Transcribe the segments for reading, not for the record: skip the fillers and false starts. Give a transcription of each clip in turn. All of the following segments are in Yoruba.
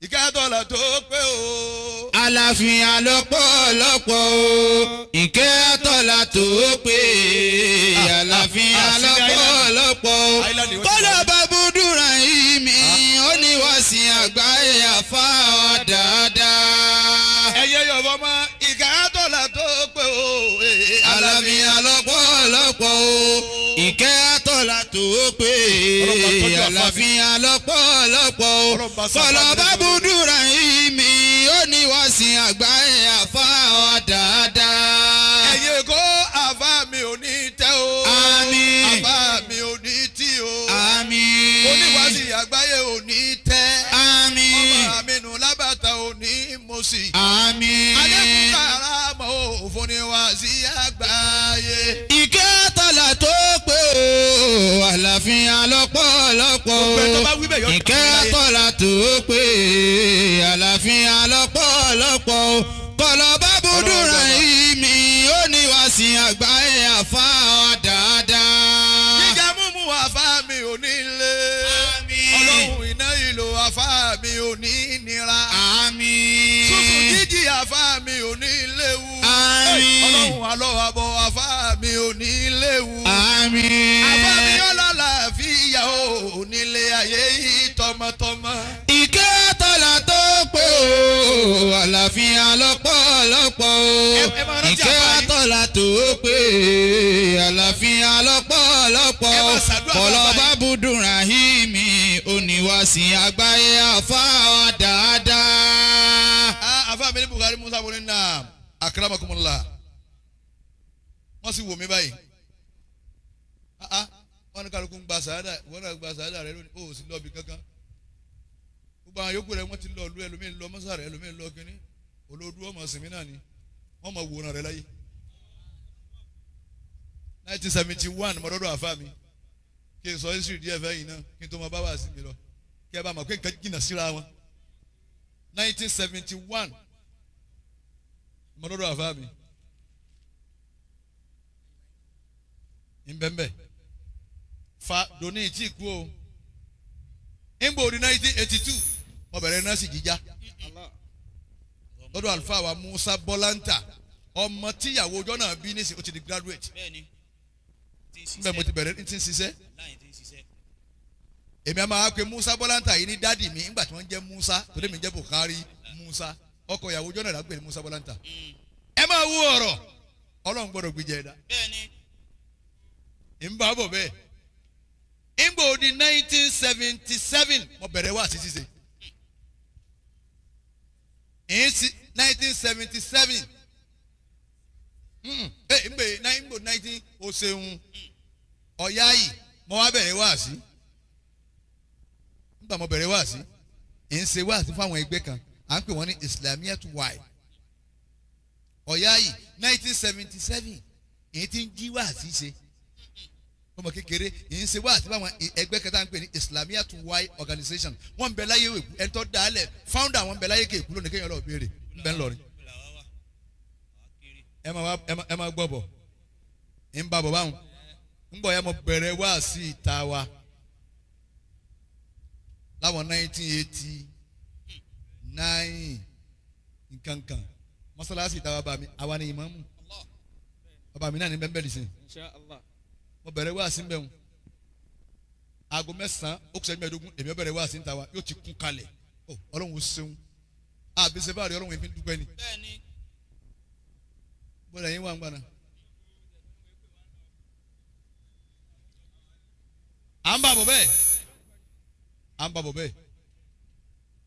Ìkẹ́ àtọ̀là tó pé o. Àlàáfíà lọ́pọ̀lọpọ̀ o. Ìkẹ́ àtọ̀là tó pé. Àlàáfíà lọ́pọ̀lọpọ̀ o. Kọ́lá bàbúdúrà yìí mi, ó ní wá sí àgbáyé àfa dáadáa. Ẹyẹ yọ̀bọ̀ mọ́ ìkẹ́ àtọ̀là tó pé o. Àlàáfíà lọ́pọ̀lọpọ̀ o. Ìkẹ́ àtọ̀là tó pé. Àlàáfíà lọ́pọ̀lọpọ̀ o. Kọ́lá bàbúdúrà yìí mi, ó ní wá sí àgbáyé àfa dáadáa. Ẹyẹ kó àfa mi ò ní tẹ́ o. Àmín. Àfa mi ò ní tí o. Àmín. Oníwàásí àgbáyé ò ní tẹ́. Àmín. Ọmọ àmínú lábàtà ò ní mọ̀sí. Àmín. Adékun kàràmọ́ òfin ni wá sí àgbáyé. Ìkẹ́ àtọ̀là tó pé o, àlàáfíà lọ́pọ̀lọpọ̀ Gbogbo ẹni tó bá o. wí bẹ́ẹ̀ yọ Ìkẹ́ àtọ̀là tó pé, àlàáfíà lọ́pọ̀lọpọ̀ o. Kọ̀lọ̀ bá búdúrà yìí mi, ó ní wá sí àgbáyé àfa dáadáa. Jíjẹ múmu àfa mi ò ní lé. Àmín. Ọlọ́run iná ìlò àfa mi ò ní nira. Àmín. Sísun jíjí àfa mi ò ní léwu. Àmín. Ọlọ́run àlọ́ àbọ̀ àfa mi ò ní léwu. Àmín. Àfa mi ọlọ́láfíà ò nílé ayé yìí tọmọtọmọ. Ìkẹ́ àtọ̀là tó pé o, àlàáfíà lọ́pọ̀lọpọ̀ o. Ẹ máa rántí Ìkẹ́ àfáà yìí. àtọ̀là tó pé, àlàáfíà lọ́pọ̀lọpọ̀ Ẹ o. máa ṣàdúrà Kọ̀lọ̀ fún àfáà bá Budurahimi, oníwàsí àgbáyé àfáà dáadáa. Àfa mi ní Buhari Musa mo ní naam akramakumullah. Wọ́n sì wò mí báyìí. Wọ́n ní kálukú ń gba sàádà, wọ́n náà gba sàádà rẹ lónìí, ó sì lọ́ọ̀bì kankan. Gbogbo àwọn yòókù rẹ wọ́n ti lọ ìlú ẹlòmíín lọ mọ́sàrẹ̀ ẹlòmíín lọ kínní. Olódú ọmọ sinmi náà ni wọ́n mọ̀ wòran rẹ láyé. 1971 mo dọ́dọ̀ àfa mi. Kí n sọ history díẹ̀ fẹ́ yìí náà kí n tó máa bá wà sí mi lọ. Kí ẹ bá mọ̀ pé nǹkan jìnnà síra wọn. 1971 mo dọ́dọ̀ àfa mi. Nbẹ̀nbẹ̀ fa doni tí kú o. Ngbò di 1982 mo bẹ̀rẹ̀ nọ́ọ̀sì jíjá. Lọ́dọ̀ àlùfáà wa Musa Bọ́láńtà ọmọ tíyàwó ọjọ́ náà bí nísìnyí ó ti di graduate. Nbẹ̀ mo ti bẹ̀rẹ̀ ní ti ń ṣiṣẹ́. Èmi a máa pe Musa Bọ́láńtà yìí ní dádì mi ńgbà tí wọ́n ń jẹ́ Musa torí mi ń jẹ́ Buhari Musa ọkọ ìyàwó ọjọ́ náà lágbè ní Musa Bọ́láńtà. Ẹ máa wú ọ̀rọ̀ Ọlọ́run gbọ́dọ̀ gbìjẹ ẹ̀dá. Ń bá bọ̀ bẹ́ẹ̀. Ngbò di 1977 mo bẹ̀rẹ̀ wá sí ṣíṣe. 1977 ngbè ngbò 19 o ṣeun ọ̀yá yìí mo wá bẹ̀rẹ̀ wá sí. Ngbà mo bẹ̀rẹ̀ wá sí, ń ṣe wá sí fáwọn ẹgbẹ́ kan, à ń pè wọ́n ní Islamiyat Y. Ọ̀yá yìí 1977 èyí ti ń jí wá sí ṣe. Ọmọ kékeré yìí ń ṣe wá àti báwọn ẹgbẹ́ kẹta ń pè ní Islamiyat Y organization. Wọ́n ń bẹ láyé wèkú ẹni tó dálẹ̀ founder wọn ń bẹ láyé kéèkú lónìí kéèyàn lọ béèrè ń bẹ ńlọrin. Ẹ máa gbọ́ bọ̀ ń bá bọ̀ báwọn ń bọ̀ ya mo bẹ̀rẹ̀ wá sí ìta wa láwọn 1989 nkankan mọ́sálásí ìta wa bá mi àwa ni ìmáàmù bàbá mi náà ní bẹ́ẹ̀ bẹ́ẹ̀ nìsín. Mo bẹ̀rẹ̀ wá sí mbẹ̀hún aago 9 ó kù ìṣẹ́jú 15 èmi ó bẹ̀rẹ̀ wá sí ń ta wa yóò ti kún kalẹ̀. Ọlọ́run ó ṣeun àbí ṣe báàrí Ọlọ́run èmi ń dúpẹ́ ni. Bọ́lá yín wà ń gbaná. À ń bà bọ̀ bẹ́ẹ̀ à ń bà bọ̀ bẹ́ẹ̀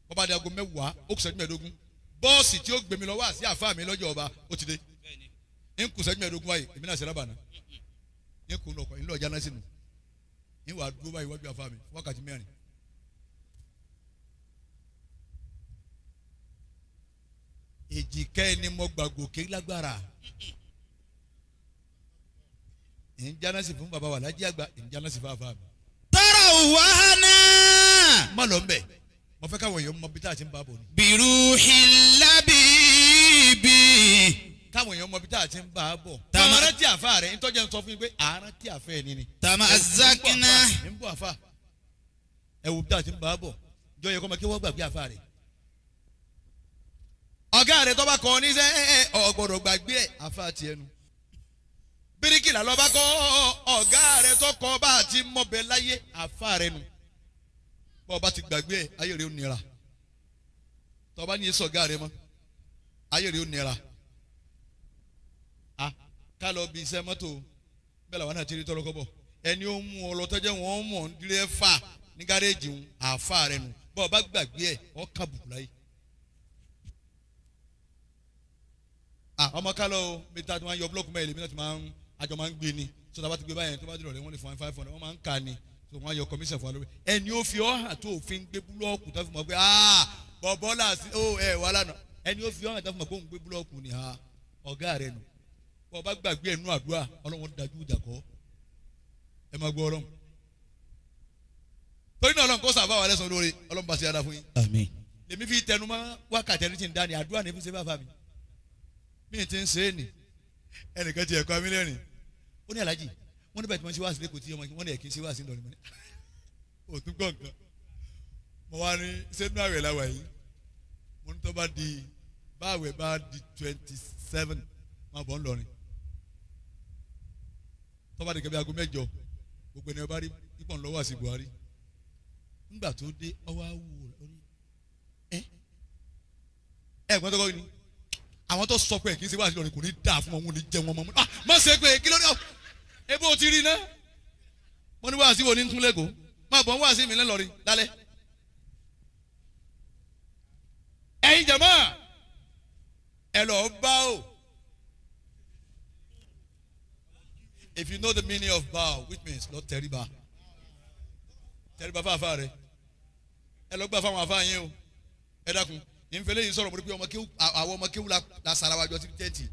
wọ́n bá di aago 10 ó kù ìṣẹ́jú 15 bọ́ọ̀sì tí ó gbé mi lọ wá sí àfáà mi lọ́jọ́ ọba ó ti dé. Ń kù ìṣẹ́jú 15 wáyé èmi náà ṣe rábànà. Ní kò lọkọ ìlú ọjà náà sínú ní wàá dúró báyìí wájú àfa mi wákàtí 4. Èjìká ẹni mo gbàgòkè lágbára. Ń jáná sí fún bàbá wa lájí àgbà ń jáná sí fún àfa mi. Tọrọ wà náà. Má lọ nbẹ mo fẹ́ káwọn èèyàn mọ bí tá a ti ń bá bọ̀ ni. Biruhilabibi. Káwọn èèyàn mọ bí tá a ti ń bá a bọ̀. Tàmárà tí àfa rẹ̀ ntọ́jà ń sọ fún mi pé àárán tí àfa ẹ̀ ní ni. Tamazakina. Ń bọ̀ àfa. Ẹ wo bí tá a ti ń bá a bọ̀. Jọ yẹ kọ́ ma kí wọ́n gbàgbé àfa rẹ̀. Ọ̀gá rẹ̀ tó bá kọ́ níṣẹ́ ò gbọ́dọ̀ gbàgbé ẹ̀ àfa tiẹ̀ nu. Bíríkìlà ló bá kọ́ ọ̀gá rẹ̀ tó kọ́ bá a ti mọ̀bẹ láyé àfa rẹ̀ nu. Bọ́ ọ bá ti gbàgbé ẹ̀ ayé rẹ̀ ó nira. Tọ́ bá ní yé sọ̀gá rẹ̀ mọ́ ayé rẹ̀ ó nira. A ká lọ bí iṣẹ́ mọ́tò bẹ́ẹ̀ làwọn náà ti rí tọ́lọ́kọ́ bọ̀. Ẹni ó mú ọ lọ tọ́jẹ́ wọn mọ̀ ń dírẹ́fà ní gáréèjì ń àfa rẹ̀ nu. Bọ́ ọ bá gbàgbé ẹ̀ ọ kábùkù láyé. Ọmọ kálọ̀ o mi ta ti máa ń yọ búlọ́ọ̀kù mẹ́rin mi náà ti máa ń àjọ máa ń gbé ni so tábà ti gbé báyẹn tó bá dìrọ̀lẹ́ wọ́n lè fún wa 500 wọ́n máa ń kà ni so wọ́n á yọ commission fún wa lórí ẹni ó fi ọ́ hàn tó òfin gbé búlọ́ọ̀kù tó fi mọ̀ pé bọ̀bọ́ là sí ó ẹ̀ wà lánàá ẹni ó fi ọ́ hàn tó fi mọ̀ pé òun gbé búlọ́ọ̀kù ni ọ̀gá rẹ̀ nù bọ́ bá gbàgbé ẹnu àdúrà Ọlọ́run dájú ìjà kọ́ ẹ máa gbọ́ Ọlọ́run torí náà Ọlọ́run kó sàbá wa lẹ́sàn-án lórí Ọlọ́run bá ṣe ara fún yín. Àmín. Lèmi fi tẹnumọ́ wákàtí ẹni tí ń dání àdúrà ní fi ṣe bàbá mi mi ti ń ṣe é nì ẹnìkan ti ẹ̀kọ́ amílẹ̀rìn ó ní alájì wọ́n níbẹ̀ tí wọ́n ṣe wá sí lẹ́kọ̀ọ́ tí wọ́n ní ẹ̀kí ṣe wá sí ńlọrin mọ́ ní òtún gbọ̀n kan mo wá ní sẹ́nu àwẹ̀ làwà yìí mo ní tó bá di báwẹ̀ bá di 27 máa bọ̀ ńlọrin tó bá di kẹ́bí aago 8 gbogbo ẹni ọba rí ipò ńlọ́wọ́ àti Buhari ńgbà tó dé ọwọ́ awù rẹ̀ ó ní ẹ ẹ gbọ́n tó kọ́ ni àwọn tó sọ pé kì í ṣe wá sí lọrin kò ní dáa fún wọn wọn ò ní jẹ wọn mọ. Má ṣe pé kí ló dé ebó o ti rí iná mo ní wáàsí wo ní tún lẹ́kọ̀ọ́ má bọ̀ ń wáàsí mi lẹ́lọ́rin lálẹ́. Ẹ̀yin jàmá ẹ lọ bá o. If you know the meaning of bow, which means lọ tẹríba tẹríba fáfá rẹ ẹ lọ gbà fáwọn afá yẹn o ẹ dákun. Nfẹlẹ yìí sọ̀rọ̀ mo rí pé àwọn ọmọ kéwù la sara wa jọ sí tẹ́ǹtì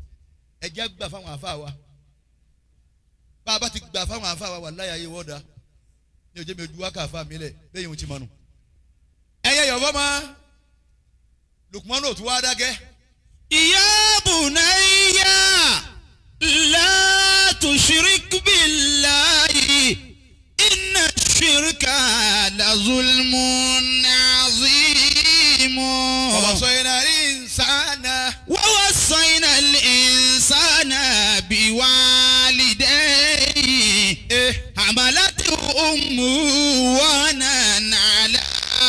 ẹ jẹ́ gbà fáwọn àfa wa bá a bá ti gbà fáwọn àfa wa wà láyà yìí wọ́ọ̀dà ní ojú mi ojú wa kà fa mi lẹ̀ bẹ́ẹ̀ yìí ń ti mọ̀nù. Ẹ yẹ yọ̀bọ ma Lukmanu tún wá dákẹ́. Ya bunayya la tushrik billahi inna shirka la zulmun azim. ووصينا الإنسان ووصينا الإنسان بوالديه حملته أمه وهنا على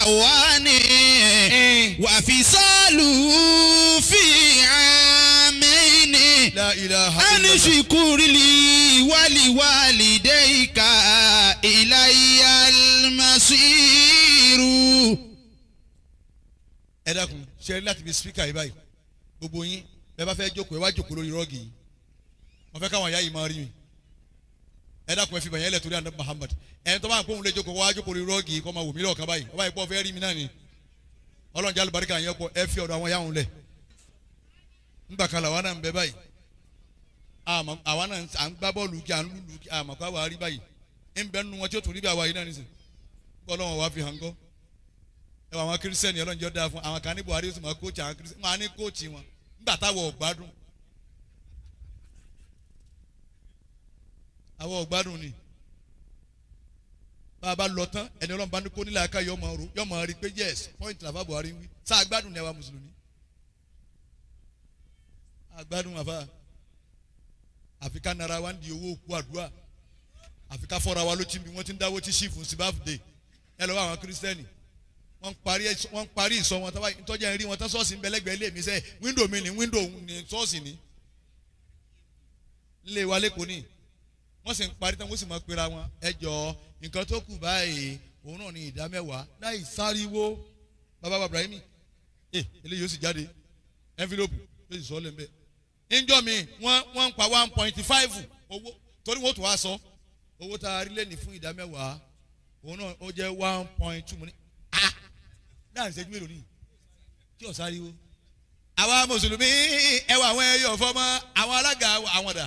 وهن وفصاله في عامين لا إله إلا أن الله اشكر لي ولوالديك إلي المصير. Ẹ dákun ṣe láti fi spíkà yìí báyìí gbogbo yín bẹ́ẹ̀ bá fẹ́ jókòó ẹ wá jókòó lórí rọ́ọ̀gì yìí wọ́n fẹ́ káwọn ìyá yìí máa rí mi ẹ dákun ẹ fi bàyẹn lẹ̀ torí àná Muhammad ẹni tó bá ń kóhun lè jókòó wá jókòó lórí rọ́ọ̀gì yìí kọ́ máa wò mí lọ́ọ̀kan báyìí ọba ìpọ́ fẹ́ rí mi náà ni Ọlọ́run jẹ́ alùbáríkà yẹn pọ̀ ẹ fi ọ̀dọ̀ àwọn ìyá òun lẹ̀ ńgbà kan làwọn náà ń bẹ báyìí àwa náà à ń gbá bọ́ọ̀lù kí à ń lùlù kí àmọ́ kó àwa rí báyìí ń bẹ nínú wọn tí ó tún rí bí àwa yìí náà nísìn Ọlọ́run wàá fi hàn kọ́ ẹ wọ àwọn kírísítẹ́nì Ọlọ́run jọ dáa fún àwọn kan ní Buhari ó sì máa kóòtù àwọn kírísítẹ́nì wọn á ní kóòtù wọn nígbà táwọn ọ̀gbádùn àwọn ọ̀gbádùn ni bá a bá lọ tán ẹni Ọlọ́run bá ní kó nílẹ̀ aká yọ máa rí pé yes point làfà Buhari ń wí sá àgbádùn ni àwa mùsùlùmí àgbádùn àfà àfi ká nara wa ń di owó òkú àdúrà àfi ká fọ́ra wa ló ti bí wọ́n ti ń dáwó tí sífù sí báfùdé ẹ lọ́wọ́ àwọn kírísítẹ́nì wọ́n parí ìsọ wọn tọ́ba ìtọ́jà ń rí wọn tán ṣọ́ọ̀ṣì ń bẹ lẹ́gbẹ̀ẹ́ ilé mi sẹ́ wíńdò mi ní wíńdò ní ṣọ́ọ̀ṣì ní ilé wa lẹ́kọ̀ọ́ ní wọ́n sì ń parí tán wọ́n sì máa pera wọn ẹ jọ nǹkan tó kù báyìí òun náà ní ìdá mẹ́wàá láì sáriwo bàbá Ibrahim ẹ eléyìí ó sì jáde envelope ó sì sọ ọ́ lẹ́nbẹ̀ níjọ́ mi wọ́n ń pa 1.5 owó torí wọ́n tún wá sọ owó tá a rí lẹ́nìí fún ìdá mẹ́wàá òun náà ó jẹ́ 1.2 mo ní láàrin ìṣẹ́jú mélòó ni tí ò sáriwo. Àwa mùsùlùmí ẹwà àwọn ẹyọ fọmọ àwọn alága àwọn dà.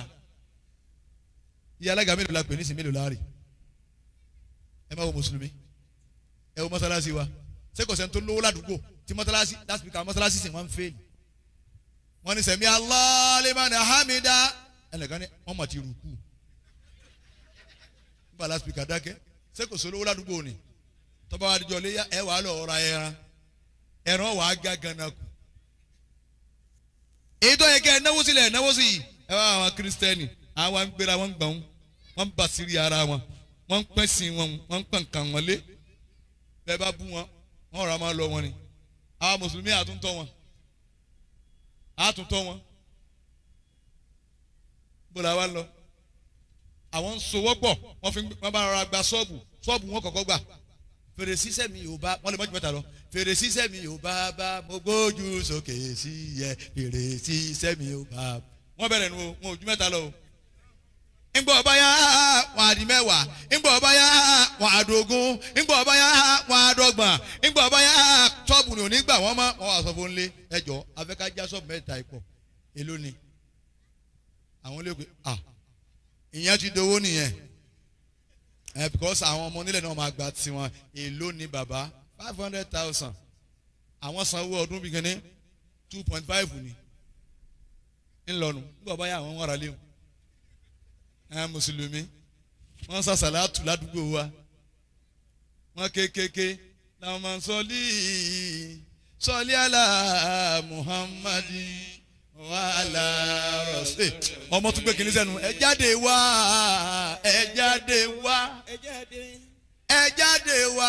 Iye alága mélòó la pè ní ìsìn mélòó la rì. Ẹ má wo mùsùlùmí ẹ wo mọ́sálásí wa ṣé kò sẹ́ni tó lówó ládùúgbò tí mọ́sálásí lásìkò mọ́sálásí sì wọ́n ń fèèlì. Wọ́n ní sẹ̀mí Allah liman hamida ẹnìkan ní wọ́n mọ̀ ti rùkú. Nígbà lásìkò dákẹ́ ṣé kò sólówó ládùúgbò ni tọ́ba wa dijọ́ léyà ẹ wàá lọ ra ẹran ẹran wàá gá gana kù Èyí tó yẹ kẹ́ ẹ náwó sílẹ̀ ẹ náwó sí yìí. Ẹ bá àwọn kírísítẹ́nì, àwọn ń gbéra wọn gbọ̀n, wọ́n ń bàṣírí ara wọn, wọ́n ń pẹ́ sí wọn, wọ́n ń pẹ́ nǹkan wọn lé. Bẹ́ẹ̀ bá bú wọn, wọ́n rà máa lọ wọn ni. Àwọn mùsùlùmí àtúntọ́ wọn, àtúntọ́ wọn. Bó la wá lọ? Àwọn ń sowọ́pọ̀, wọ́n fi wọ́n bá rọra gba ṣọ́ọ̀bù, ṣọ́ọ̀bù wọn kọ̀kọ́ gbà. Fèrèsé sẹ́mi ò bá wọ́n lè mọ́jú mẹ́ta lọ. Fèrèsé sẹ́mi ò bá bá mo gbójú sókè sí ẹ. Fèrèsé sẹ́mi ò bá. Wọ́n bẹ̀rẹ̀ nu o, wọn ò ju mẹ́ta lọ o. Ńgbọ́ ọba yá wọn àdì 10, ńgbọ́ ọba yá wọn àdógún, ńgbọ́ ọba yá wọn àdọ́gbọ̀n, ńgbọ́ ọba yá ṣọ́ọ̀bù ni ò ní gbà wọ́n mọ́. Wọ́n wà sọ fún lé ẹjọ́ afẹ́kájá ṣọ́ọ̀bù mẹ́ta ipò èló ni àwọn olè pé ah ìyẹn ti dowó nìyẹn ẹ because àwọn ọmọ onílẹ̀ náà máa gba tiwọn. Èló ni bàbá? 500,000. Àwọn sanwó ọdún bíi kẹ́ni 2.5 ni ńlọnu. Ńgbọ́ ọba yá àwọn wọn rà léwu ẹ mùsùlùmí wọn sàṣàlátù ládùúgbò wa, wọn kékeré làwọn máa ń sọlí sọlí àlà Muhammadi wàhálà rọ̀ṣẹ̀. Ọmọ tún gbé kìnìún sẹ́nu. Ẹ jáde wá, ẹ jáde wá, ẹ jáde wá,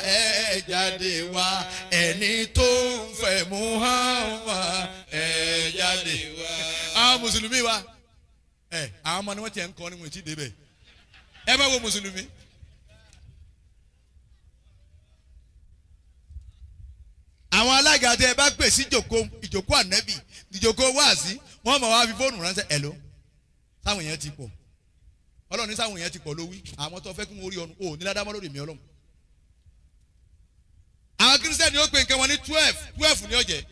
ẹ jáde wá, ẹni tó ń fẹ́ Muhammad ẹ jáde wá. Àwọn mùsùlùmí wa ẹ àwọn ọmọ ni wọ́n ti ẹ̀ ń kọ́ ni wọ́n ti débẹ̀. Ẹ bá wo mùsùlùmí. Àwọn alága tẹ ẹ bá pè sí ìjòkó ànẹ́bì, ìjòkó wáàsí, wọ́n mọ̀ wá fi fóònù ránṣẹ́ ẹ̀ lọ. Sáwọn èèyàn ti pọ̀. Ọlọ́run ní sáwọn èèyàn ti pọ̀ ló wí. Àwọn tó fẹ́ kí wọ́n rí ọnu, ò ní ládàá mọ́ lórí mi Ọlọ́run. Àwọn kírísítẹ́nì ó pè nǹkan wọn ní 12, 12 ní ọ̀jẹ̀.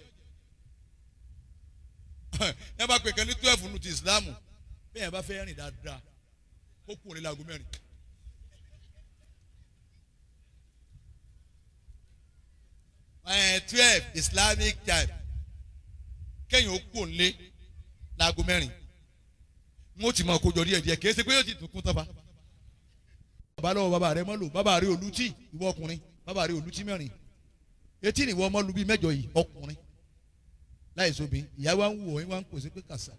Ẹ bá pè nǹkan ní 12 nù ti Ìsìlámù. Bẹ́ẹ̀ bá fẹ́ rìn dáadáa, ó kú òní láago 4. Ẹ 12 Islamic time kẹ́yìn ó kú òní láago 4. Wọ́n ti máa kójọ díẹ̀ díẹ̀, kì í ṣe pé yóò ti tún kún tán fa. Bàbá lọ́wọ́ bàbá rẹ mọ́ lò, bàbá rẹ olùtí ìwọ ọkùnrin, bàbá rẹ olùtí 4. Etí ni ìwọ ọmọ lu bíi 8 yìí ọkùnrin. Láì sóbi, ìyá wa ń wò ó, wa ń pèsè pé kàṣà.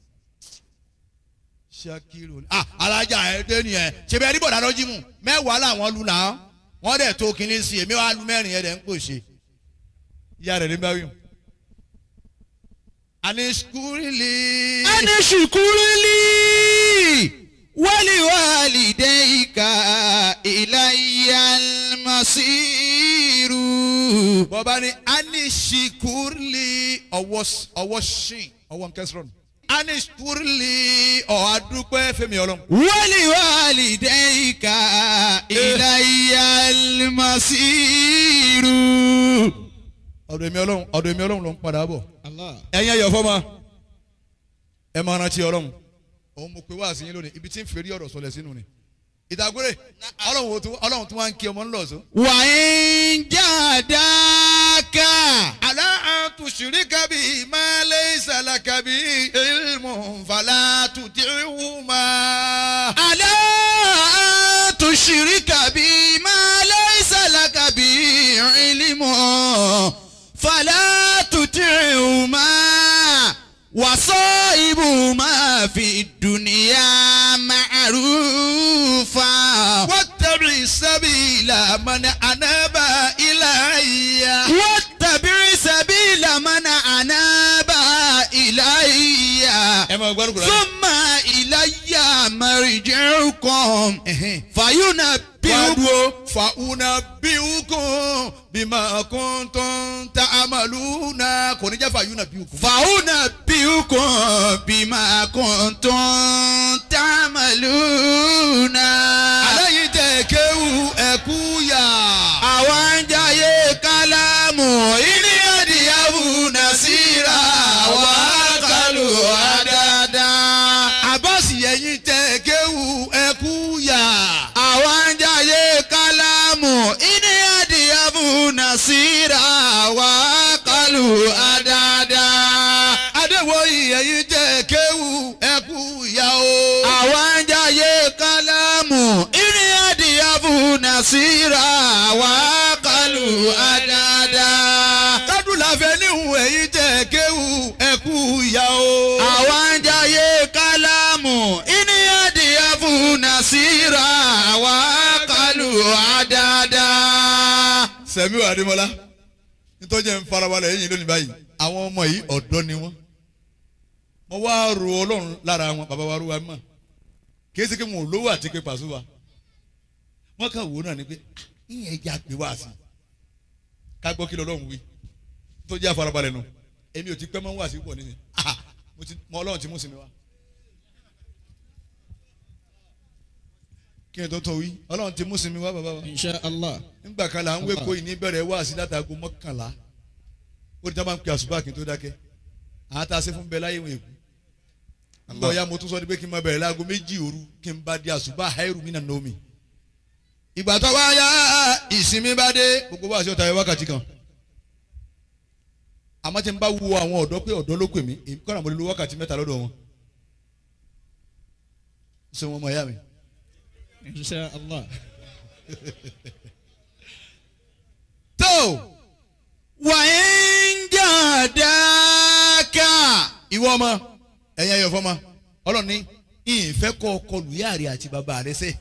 Ṣakiru ah alájà ẹ dé nìyẹn ṣe bẹ́ẹ̀ rí bọ̀dá lọ́jí mu 10 làwọn lu náà wọ́n dẹ̀ tó kinní sí èmi wàá lu 4 ẹ̀ dẹ̀ ń pèsè. Ìyá rẹ̀ ní bá wí. Aniskurili. Aniskurili wali walidayka ilayya almasiru. Bọ́ba ní aniskurili ọwọ́ ṣìn ọwọ́ nkẹ́sìrọ̀nù. Aniskurili ọ̀hádúpẹ́ fẹ́mi Ọlọ́run. Wali walidayka ilayya almasiru. Ọ̀dọ̀ èmi Ọlọ́run, ọ̀dọ̀ èmi Ọlọ́run ló ń padà bọ̀. Ẹ̀yin ẹ̀yọ̀ fọ́mọ, ẹ máa rántí Ọlọ́run. Òun mo pe wá sí yín lónìí, ibi tí ń fèrè ọ̀rọ̀ sọlẹ̀ sínú ni. Ìtàgùrè, Ọlọ́run tún wá ń kí ọmọ ńlọ sọ. Wà ń jà dáká. Àlá àtúnṣírí kábí máa lé ìsàlà kábí ilmù fàlà tùtì wùmá. Àlá àtúnṣírí kábí máa lé ìsàlà kábí ilmù fàlà tùtì wùmá. وصاحبهما في الدنيا معروفا واتبع سبيل من أناب إلي واتبع سبيل من أناب إلي ثم إلي مرجعكم فينبئكم فأنبئكم بما كنتم تعملون. Kò ní jẹ́ فينبئكم. فأنبئكم بما كنتم تعملون. Aláyí tẹ̀ kéwù ẹ̀kú yà. Àwọn ń jayé kálámù ìní àdìyàwó nàṣírà wà kálù àdáadáa. Àbọ̀sì ẹ̀yìn tẹ̀ kéwù ẹ̀kú yà. Àwọn ń jayé kálámù ìní àdìyàwó nàṣírà wà kálù àdáadáa. Adéwòye ẹ̀yìn tẹ̀ kéwù ẹ̀kú yà o. Àwọn ń jayé kálámù ìní àdìyàwó nàṣírà wà kálù àdáadáa. Kádùláfẹ́ níhùn ẹ̀yìn tẹ̀ kéwù ẹ̀kú. kú ìyá o. Àwa ń jayé kálámù ìníyàdí afúnasíra àwa kálù àdáadáa. Sẹ̀míù Adémọ́lá nítorí ẹ̀ ń farabalẹ̀ yìí lónìí báyìí àwọn ọmọ yìí ọ̀dọ́ ni wọ́n. Mo wá ro Ọlọ́run lára wọn bàbá wa rú wa mọ̀ kì í ṣe pé wọn ò lówó àti pé pàṣẹ wa. Wọ́n kàn wò náà ni pé ìyẹn ẹja pé wá sí i ká gbọ́ kí lọ́lọ́run wí tó jẹ́ àfarabalẹ̀ nù èmi ò ti pẹ́ mọ́ wá sí pọ̀ nínú mọ Ọlọ́run ti mú sinmi wá. Kí ni tó tó wí Ọlọ́run ti mú sinmi wá bàbá wa. Insha Allah. Nígbà kan là ń wé kó ìní bẹ̀rẹ̀ wá sí látago 11 ó ní táwọn máa ń pe àṣùbà kí n tó dákẹ́ àwọn tá a ṣe fún bẹ́ẹ̀ láyé wọn èkó. Nígbà ọ̀ya mo tún sọ pé kí n máa bẹ̀rẹ̀ láago 2 òru kí n bá di àṣùbà hairu mina nomi. Ìgbà tó wá yá ìsinmi bá dé gbogbo wá sí ọ̀tá ẹ̀ wákàtí kan. Àmọ́ tí n bá wo àwọn ọ̀dọ́ pé ọ̀dọ́ ló pè mí èmi kọ́ra mo lè lo wákàtí 3 lọ́dọ̀ wọn. Ṣé wọn mọ ìyá mi? Insha Allah. Tó wà ń jà dáká. Ìwọ ọmọ ẹ̀yin ayọ̀ fọmọ Ọlọ́run ní ìfẹ́ kọ́ ọkọ lùyà rẹ̀ àti bàbá rẹ̀ sẹ́.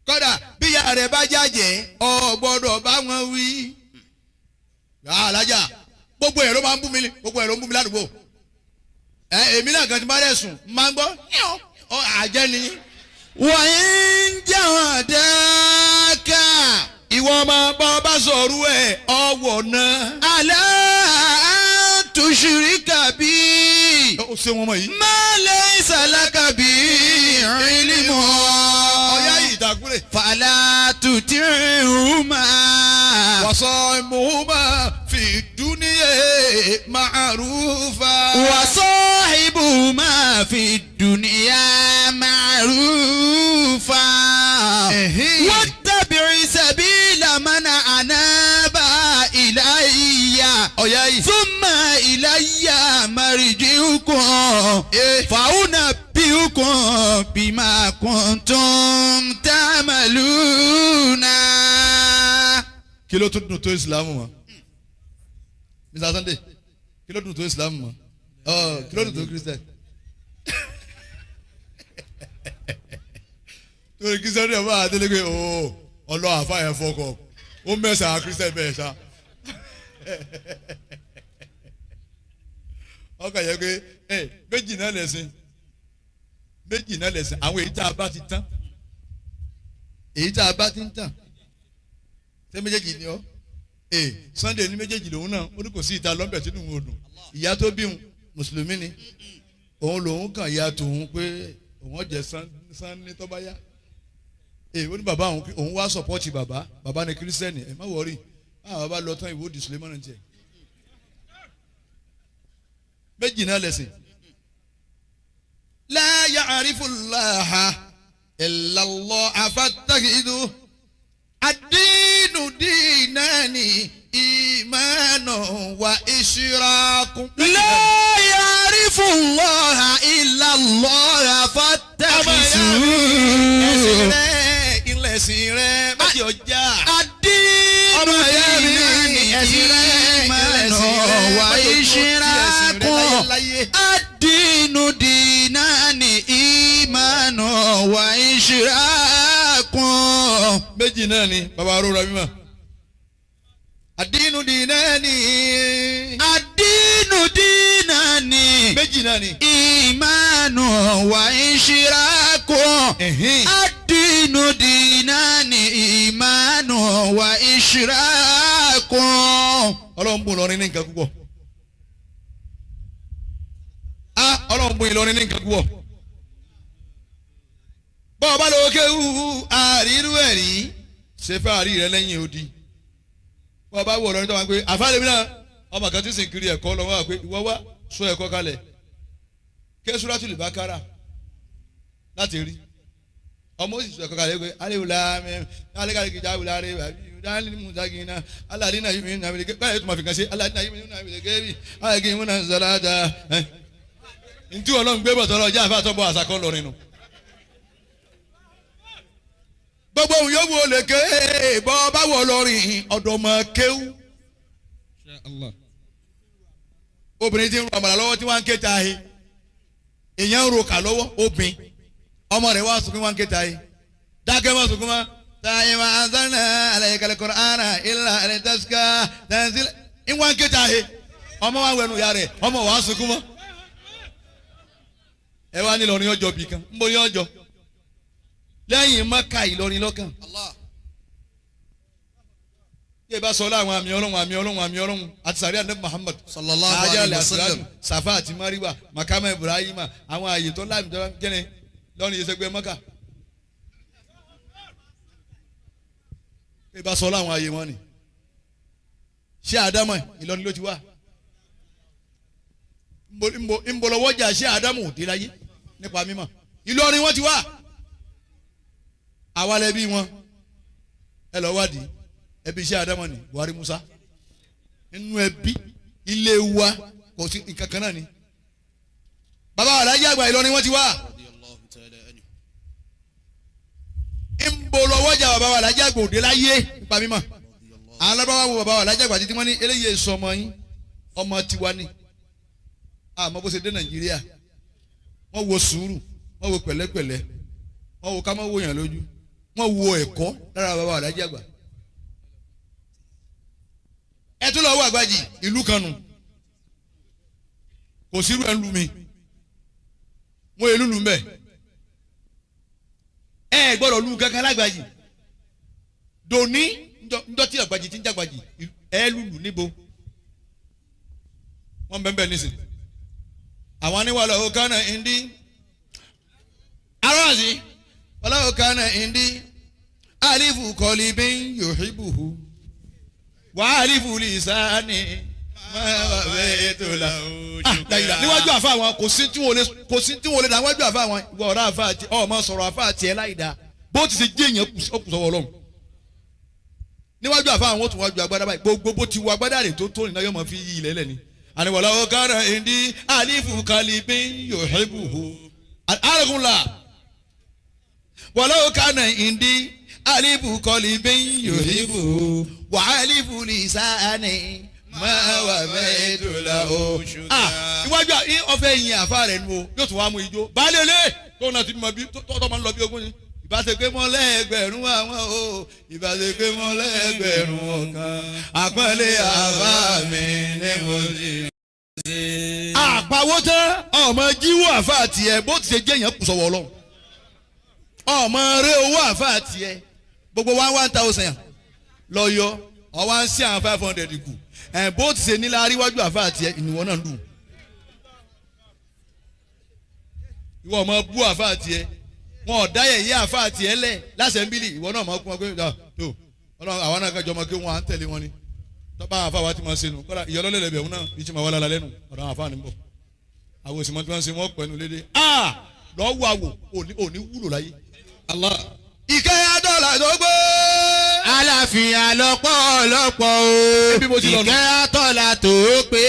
Kódà bí ìyá rẹ̀ bá jàjẹ́ ọ gbọ́dọ̀ bá wọn wí. Alájà gbogbo ẹ̀ ló máa ń bú mi gbogbo ẹ̀ ló ń bú mi ládùúgbò. Ẹ èmi náà kan ti máa rẹ̀ sùn máa ń gbọ́ àjẹ́ ni. Wà ń jà dáká. Ìwọ ọmọ bá bá sọ̀rọ̀ ẹ̀ ọwọ́ náà. Àlá àtúnṣiríkà bí. Ó ṣe wọn mọ yìí. Má lè ṣàlákà bí ìrìnlímọ̀. Ọ̀yá ìdàgúrè. Fàlà tùtìrùmà. Wàsọ ìmùhùmà fi dúníyè màrúfà. Wàsọ ìbùmà fi dúníyà màrúfà. Wọ́n tẹ̀bìrì sẹ̀bílà mọ́nà ànábà ìláyà. Ọ̀yá yìí. Súnmọ́ ìláyà màrìjìkùn. Fàúnà bíkùn bímà kùntùm tàmàlúnà. Kí ló tún dùn tó ìsìlámù mọ́? Mr. Sunday, kí ló dùn tó ìsìlámù mọ́? Kí ló dùn tó Christian? Torí Christian náà máa délé pé ọlọ́ àfa yẹn fọkọ̀ ó mẹ́sàn-án Christian bẹ́ẹ̀ sá. Ọkàn yẹ pé méjì náà lẹ̀sìn méjì náà lẹ̀sìn àwọn èyí tá a bá ti tán èyí tá a bá ti ń tàn ṣé méjèèjì ni ọ́ Sunday ní méjèèjì lòun náà ó ní kò sí ìta lọ́bẹ̀ sínú òun odò ìyá tó bí òun mùsùlùmí ni òun lòun kàn ya tòun pé òun jẹ sanni tó bá yá ó ní bàbá òun wá sọpọ́ọ̀tì bàbá bàbá ni kírísítẹ́nì ẹ má wọrí àwọn bàbá lọ tán ìwé òdì Sulemani tiẹ̀ méjì náà lẹ̀sìn. La ya'rifullaha illallah afattakhidhu ad-dinu dinani imanu wa ishrakun. La ya'rifullaha illallah afattakhidhu. Ẹ̀sìn rẹ̀ ilẹ̀sìn rẹ̀ méjì ọjà. Ad-dinu dinani imanu wa ishrakun. Ad-dinu dinani imanu wa ishrakun. Méjì náà ni bàbá arúgbó mímọ́. Ad-dinu dinani. Ad-dinu dinani. Méjì náà ni. Imanu wa ishrakun. Ad-dinu dinani imanu wa ishrakun. Ọlọ́run bùn lọ́rin ní nǹkan púpọ̀. Ọlọ́run bùn Ìlọrin ní nǹkan púpọ̀. Bọ́ọ̀ bá lọ kéwú àrírú ẹ̀rí ṣe fẹ́ àrí rẹ lẹ́yìn odi. Bọ́ọ̀ bá wù ọ̀rọ̀ nítorí wọn pé àfáàlẹ́ mi náà ọmọ kan tí sì ń kiri ẹ̀kọ́ lọ́wọ́ wà pé ìwọ wá sọ ẹ̀kọ́ kalẹ̀ ké Suratul Baqara láti rí ọmọ ó sì sọ ẹ̀kọ́ kalẹ̀ pé aléwùlá alẹ́kàlẹ́kìjà wùlá rẹ̀ dali musagina alalina yìí mi nàbìlẹ̀ kẹ́ báyìí tó máa fi kàn ṣe alalina yìí mi nàbìlẹ̀ kẹ́rì ayẹkẹ́ ìmúna sọláta ntí Ọlọ́run gbé bọ̀tọ̀ lọ jáfa tó bọ̀ àṣà kan lọrin nu. Gbogbo òun yóò wo lè ké bọ́ bá wọ̀ lọ́rin ọ̀dọ̀ mọ̀ kéwú. Obìnrin tí ń ro àmàlà lọ́wọ́ tí wọ́n ń ké ta he. Èèyàn ń ro kà lọ́wọ́ obìnrin. Ọmọ rẹ̀ wá sunkún wọ́n ń ké ta he. Dákẹ́ mọ́ sunkún mọ́. Táyé wa anzalna alayka al-Qur'ana illa litashqa tanzila. Ń wọ́n ń ké ta he. Ọmọ wa wẹnu ya rẹ̀ ọmọ wa sunkún mọ́. Ẹ wá ní Ìlọrin ọjọ́ bì kan ń bo ní ọjọ́. Lẹ́yìn Mẹ́kà Ìlọrin lọ́kàn. Bí ẹ bá sọ láwọn àmì ọlọ́run àmì ọlọ́run àmì ọlọ́run àti sàrí ànábì Muhammad Sallallahu alayhi wa sallam. Safa àti Mariwa Makama Ibrahima àwọn ààyè tó láàmì tó kẹ́ni lọ́run yìí sẹ́gbẹ́ Mẹ́kà. Bí ẹ bá sọ láwọn ààyè wọn ni. Ṣé Àdámọ̀ Ìlọrin ló ti wá? Nbọlọwọjà ṣé Àdámọ̀ òde láyé nípa mímọ̀. Ìlọrin wọ́n ti wá. Àwa lẹbi wọn. Ẹ lọ wádìí. Ẹbí iṣẹ́ Ádámọ̀ ni Buhari Musa nínú ẹbí ilé wa kò sí nǹkan kan náà ni bàbá Alhaji àgbà Ìlọrin wọ́n ti wá ń bọ̀ lọ́wọ́jà bàbá Alhaji àgbà òde láyé nípa mímọ́ alábàbà wo bàbá Alhaji àgbà títí wọ́n ní eléyìí sọ ọmọ yín ọmọ tiwa ni àmọ́ bó ṣe dé Nàìjíríà wọ́n wo sùúrù wọ́n wo pẹ̀lẹ́pẹ̀lẹ́ wọ́n wo ká má wòyàn lójú wọ́n wo ẹ̀kọ́ lára bàbá Alhaji àgbà. Ẹ tún lọ wọ Àgbàjì ìlú kan nù kò sírú ẹ ń lu mi wọn èlú lu mbẹ ẹ gbọ́dọ̀ lu kankan lágbàjì dòní ńjọ́ tí Àgbàjì ti ń jàgbàjì ẹ lùlù níbo wọn bẹ́ẹ̀ bẹ́ẹ̀ nísìn àwọn aníwàlẹ̀ òkànnà ìndí arọ́ọ̀sì wàlẹ̀ òkànnà ìndí alifu kọ́lí bẹ́ẹ̀ yòóhìbùhù wàhálìfù lìsáni máa bẹ ètò la. Níwájú àfa àwọn kò sí tí wọn lè dá níwájú àfa àwọn ìwọ ọ̀rọ̀ àfa àti ọmọ sọ̀rọ̀ àfa àti ẹ̀ láì dá bó ti ṣe jẹ́ èèyàn ó kù sọ́wọ́ Ọlọ́run. Níwájú àfa àwọn ó tún wájú agbádá báyìí gbogbo bó ti wọ agbádá rẹ̀ tó tó nìyẹn yóò máa fi yí ilẹ̀ lẹ̀ ni. Àníwọ̀lá ó kára ìdí àlìfù kàlíbí yòóhìbùhù. Àrùn la wọ̀lá ó kára ìdí àlìfù kàlíbí yòóhìbùhù. Wàhálìfù lìsáni máa wà mẹ́ẹ̀dùlá o. Iwájú ọ̀fẹ́ yin àfa rẹ̀ nu o yóò tún wá mú ijó. Baálé ilé tóun náà ti mọ bí tọ́ máa ń lọ bí ogún ni. Ìbáṣepé mọ́ lẹ́ẹ̀gbẹ̀rún àwọn o ìbáṣepé mọ́ lẹ́ẹ̀gbẹ̀rún ọ̀kan. Àpọ́nlé àbá mi ní mo ti ṣe. Àpawó tán ọmọ jíwó àfa tiẹ̀ bó ti ṣe jẹ́ yẹn kù sọ̀wọ́ Ọlọ́run. Ọmọ rẹ owó àfa tiẹ̀ gbogbo 1,000 yàn lọ yọ ọwọ́ à ń sí àwọn 500 kù ẹ̀ bó ti ṣe nílá aríwájú àfa àti ìníwọ náà lù ìwọ ọmọ bú àfa àti ẹ wọn ò dá yẹ̀yẹ́ àfa àti ẹ lẹ̀ lásẹ̀mbílì ìwọ náà mọ̀ kún wọn pé tó ọlọ́run àwọn náà kájọ ọmọ kí wọn à ń tẹ̀lé wọn ni tọ́ba àwọn afa wa ti máa ṣe nù kọ́lá ìyọlọ́lẹ̀ lẹ́bẹ̀ òun náà bí ti máa wá lára lẹ́nu ọ̀dọ̀ àwọn afa ni ń bọ̀ àwọn òsì mọ́ tí wọ́n ń ṣe wọ́n pẹ̀lú lédè lọ́wọ́ àwò òní wúlò láyé. Allah. Ìkẹ́ adọ́là tó gbé. Àlàáfíà lọ́pọ̀lọpọ̀ o. Ìkẹ́ àtọ́là tó pé.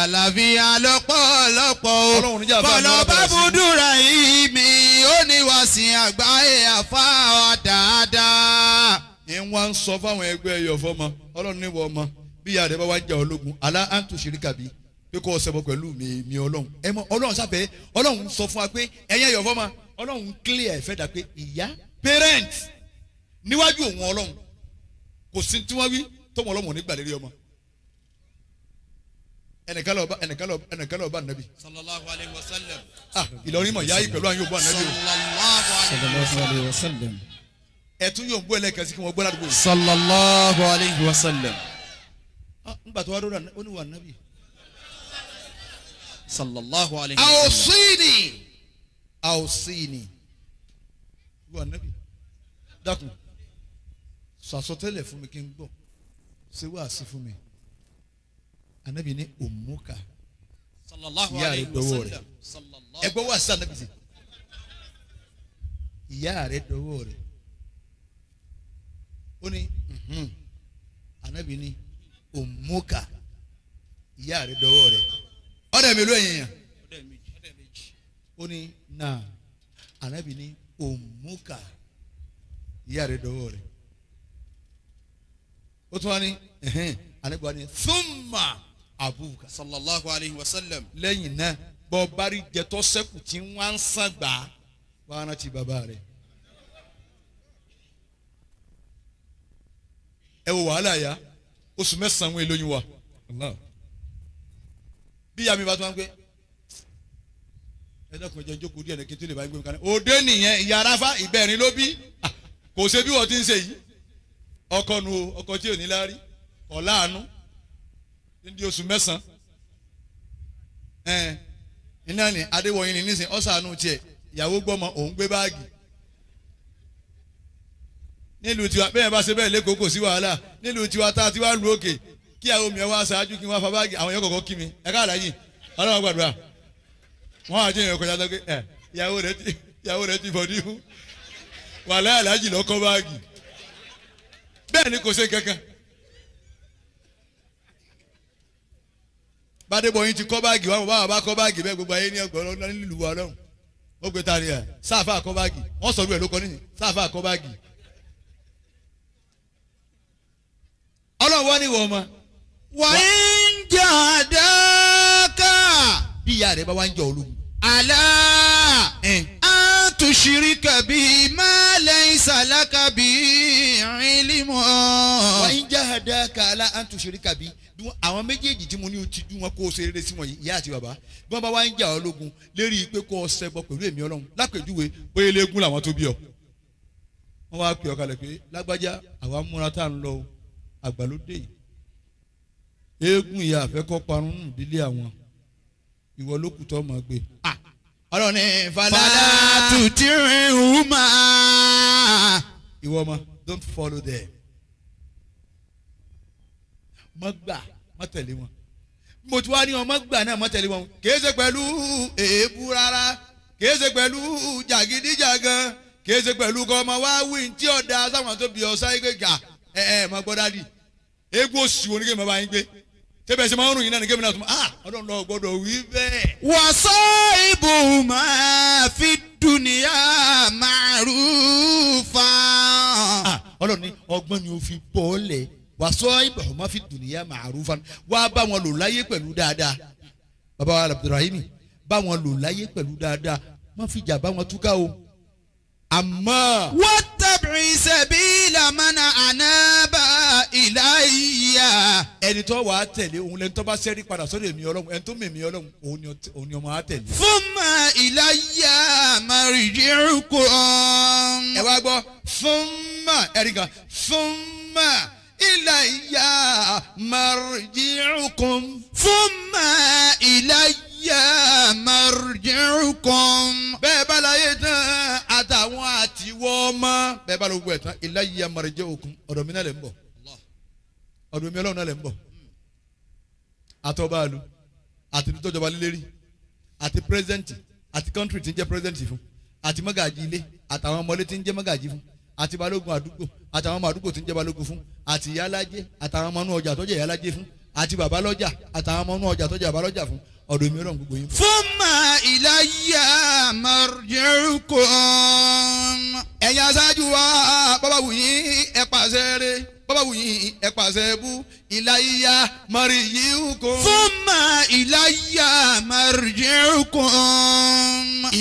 Àlàáfíà lọ́pọ̀lọpọ̀ o. Bọ̀lọ̀ bá búdúrà yìí mi, ó ní wá sí àgbáyé àfa dáadáa. Ní wọ́n ń sọ fáwọn ẹgbẹ́ ẹyọ fọmọ, Ọlọ́run ní wọ́n ọmọ, bí ìyá rẹ̀ bá wá ń jà ológun, alá àǹtò ṣìríkà bí pé kó o ṣẹbọ pẹ̀lú mi Ọlọ́run. Ẹ mọ Ọlọ́run sábẹ́, Ọlọ́run sọ fún wa pé ẹ̀yin ẹyọ fọmọ, Ọlọ́run clear ẹ̀fẹ́ dà pé ìyá parent níwájú òun Ọlọ́run kò sí tí wọ́n wí tó wọn Ọlọ́run ò ní gbà lérí ọmọ. Ẹnìkan lọ bá nàbì. Sallallahu alayhi wa sallam. Ìlọrin mọ̀ yáyí pẹ̀lú àwọn yóò bọ́ ànábì o. Sallallahu alayhi wa sallam. Ẹ̀tún yóò ń bọ́ ẹlẹ́kẹ̀sí kí wọ́n gbọ́ ládùúgbò yìí. Sallallahu alayhi wa sallam. Ńgbà tó wá dọ́dọ̀ ó ní wà nàbì. Sallallahu alayhi wa sallam. Àwòsíìnì àwòsíìnì wà nàbì dákun sàsọtẹ́lẹ̀ fún mi kí n gbọ́ ṣé wàá sí fún mi. Anabi ní òmùka ìyá rẹ̀ dọ́wọ́ rẹ̀ ẹgbẹ́ wà sí anabi sí ìyá rẹ̀ dọ́wọ́ rẹ̀ ó ní anabi ní òmùka ìyá rẹ̀ dọ́wọ́ rẹ̀ ọ̀dẹ̀ mi ló yẹn yẹn ó ní náà anabi ní òmùka ìyá rẹ̀ dọ́wọ́ rẹ̀ ó tún wá ní anabi wá ní thumma abuka. Sallallahu alayhi wa sallam. Lẹ́yìn náà bọ́ bari jẹtọ́ sẹ́kù tí wọ́n ń sàn gbà wọ́n á rántí bàbá rẹ̀. Ẹ wo wàhálà ya oṣù mẹ́sàn-án wọn lóyún wa. Bí ìyá mi bá tún wá ń pẹ́ ẹ dákun ẹ jẹ́ jókòó díẹ̀ ní kí n tó lè bá gbé mi kaná. Òde nìyẹn ìyá aráfá ìbẹ̀rin ló bí kò ṣe bí wọ́n ti ń ṣe yìí ọkọ nu o ọkọ tí ò ní láárí ọ̀làánú ní oṣù mẹ́sàn-án ẹ̀ iná ni adéwọ̀nyí ni nísìn ọ̀sánú tiẹ̀ ìyàwó gbọ́mọ òun gbé báàgì nílùú tiwa bẹ́ẹ̀ bá ṣe bẹ́ẹ̀ lẹ́kọ̀ọ́ kò sí wàhálà nílùú tiwa tá a ti wá lu òkè kí àwọn omi ẹ̀ wá ṣáájú kí wọ́n fa báàgì àwọn yẹn kọ̀ọ̀kan kí mi ẹ káàdá yìí ọlọ́wọ́ gbàdúrà wọ́n á jẹ́ ìyẹn kọjá lọ́kẹ́ ẹ ìyàwó rẹ̀ ti fọ̀ ní fún wàhálà aláàjì lọ́kọ́ báàgì bẹ́ẹ̀ ni kò ṣe kankan. Bádébọ̀ yín ti kọ́ báàgì wá bàbá bá kọ́ báàgì bẹ́ẹ̀ gbogbo ayé ní ọgbọ̀n nílùú wa lọ́hùn ó gbé ta ni ẹ̀ sáfà kọ́ báàgì wọ́n sọ̀rọ̀ ẹ̀ ló kọ́ níyìn sáfà kọ́ báàgì. Ọlọ́run wá ní ìwọ ọmọ. Wà á ń jà dáká. Bí ìyá rẹ bá wá ń jọ ológun. Àlá á tún ṣírí kàbí má lẹ́yìn sàlákàbí ìlímọ̀. Wà á ń jà dáká alá á tún ṣírí kàbí àwọn méjèèjì tí mo ní o ti dún wọn kó o ṣe eré sí wọn yìí ìyá àti bàbá bí wọn bá wá ń jà ọ́ lógun lérí pé kó o ṣẹbọ pẹ̀lú èmi Ọlọ́run lápèjúwe bóyá eléégún làwọn tó bí ọ. Wọ́n wá pè ọ́ kalẹ̀ pé lágbájá àwa múra tá à ń lọ àgbàlódé yìí eégún ìyá àfẹ́kọ́ parun nù ìdílé àwọn ìwọ ló kù tó ọmọ gbé. Ọlọ́run ní fàlà tùtìrìhùmá. Ìwọ ọmọ don't follow them. Má gbà má tẹ̀lé wọn. Mo ti wá ní wọn má gbà náà má tẹ̀lé wọn. Kìí ṣe pẹ̀lú èébú rárá kìí ṣe pẹ̀lú jàgídíjàgan kìí ṣe pẹ̀lú kọ́ ọmọ wa wí tí ọ̀dà sáwọn tó bí ọ sáyé gbé gà ẹ ẹ má gbọ́ dádì. Eégún òsì wo ni kí n bá yín gbé tẹ́bẹ̀ ṣe máa ń rùn yín náà ní kí n náà tún ah ọlọ́run lọ gbọ́dọ̀ wí bẹ́ẹ̀. Wàsó ibùmọ̀ fi dùnìyà màrúfà. Ọlọ́run ní ọgbọ́n ni o fi bọ́ọ̀lẹ̀ wàsó ibùmọ̀ fi dùnìyà màrúfà wá bá wọn lò láyé pẹ̀lú dáadáa. Bàbá wa Abdulrahimi bá wọn lò láyé pẹ̀lú dáadáa má fi jà bá wọn túká o. Àmọ́. Wattabi sabila man anaba ilayya. Ẹni tó wàá tẹ̀lé òun lẹni tó bá sẹ́rí padà sọ́dọ̀ èmi Ọlọ́run ẹni tó mèmí Ọlọ́run òun ni ọmọ á tẹ̀lé. Thumma ilayya marji'ukum. Ẹ wá gbọ́ thumma ẹ̀rí kan thumma ilayya marji'ukum. Thumma ilayya marji'ukum. Bẹ́ẹ̀ bá láyé tán àtàwọn àtiwọ́ ọmọ bẹ́ẹ̀ bá lóògùn ẹ̀ tán ilayya marji'ukum ọ̀dọ̀ mi náà lè ń bọ̀ ọ̀dọ̀ mi Ọlọ́run náà lè ń bọ̀ àtọ́báàlú àti tọ́jọba lélérí àti pírẹ́sẹ̀ǹtì àti kọ́ńtírì tí ń jẹ́ pírẹ́sẹ̀ǹtì fún àti mọ́gàjì ilé àtàwọn ọmọlé tí ń jẹ́ mọ́gàjì fún àti balógun àdúgbò àtàwọn ọmọ àdúgbò tí ń jẹ́ balógun fún àti ìyálájé àtàwọn ọmọ inú ọjà tó jẹ́ ìyálájé fún àti bàbá lọ́jà àtàwọn ọmọ inú ọjà tó jẹ́ bàbá lọ́jà fún ọ̀dọ̀ mi Ọlọ́run gbogbo yín. Thumma ilayya marji'ukum. Ẹ̀yin aṣáájú wa bàbá wù yín ẹ pàṣẹ rẹ̀ bàbá wù yín ẹ pàṣẹ bú ilayya marji'ukum. Thumma ilayya marji'ukum.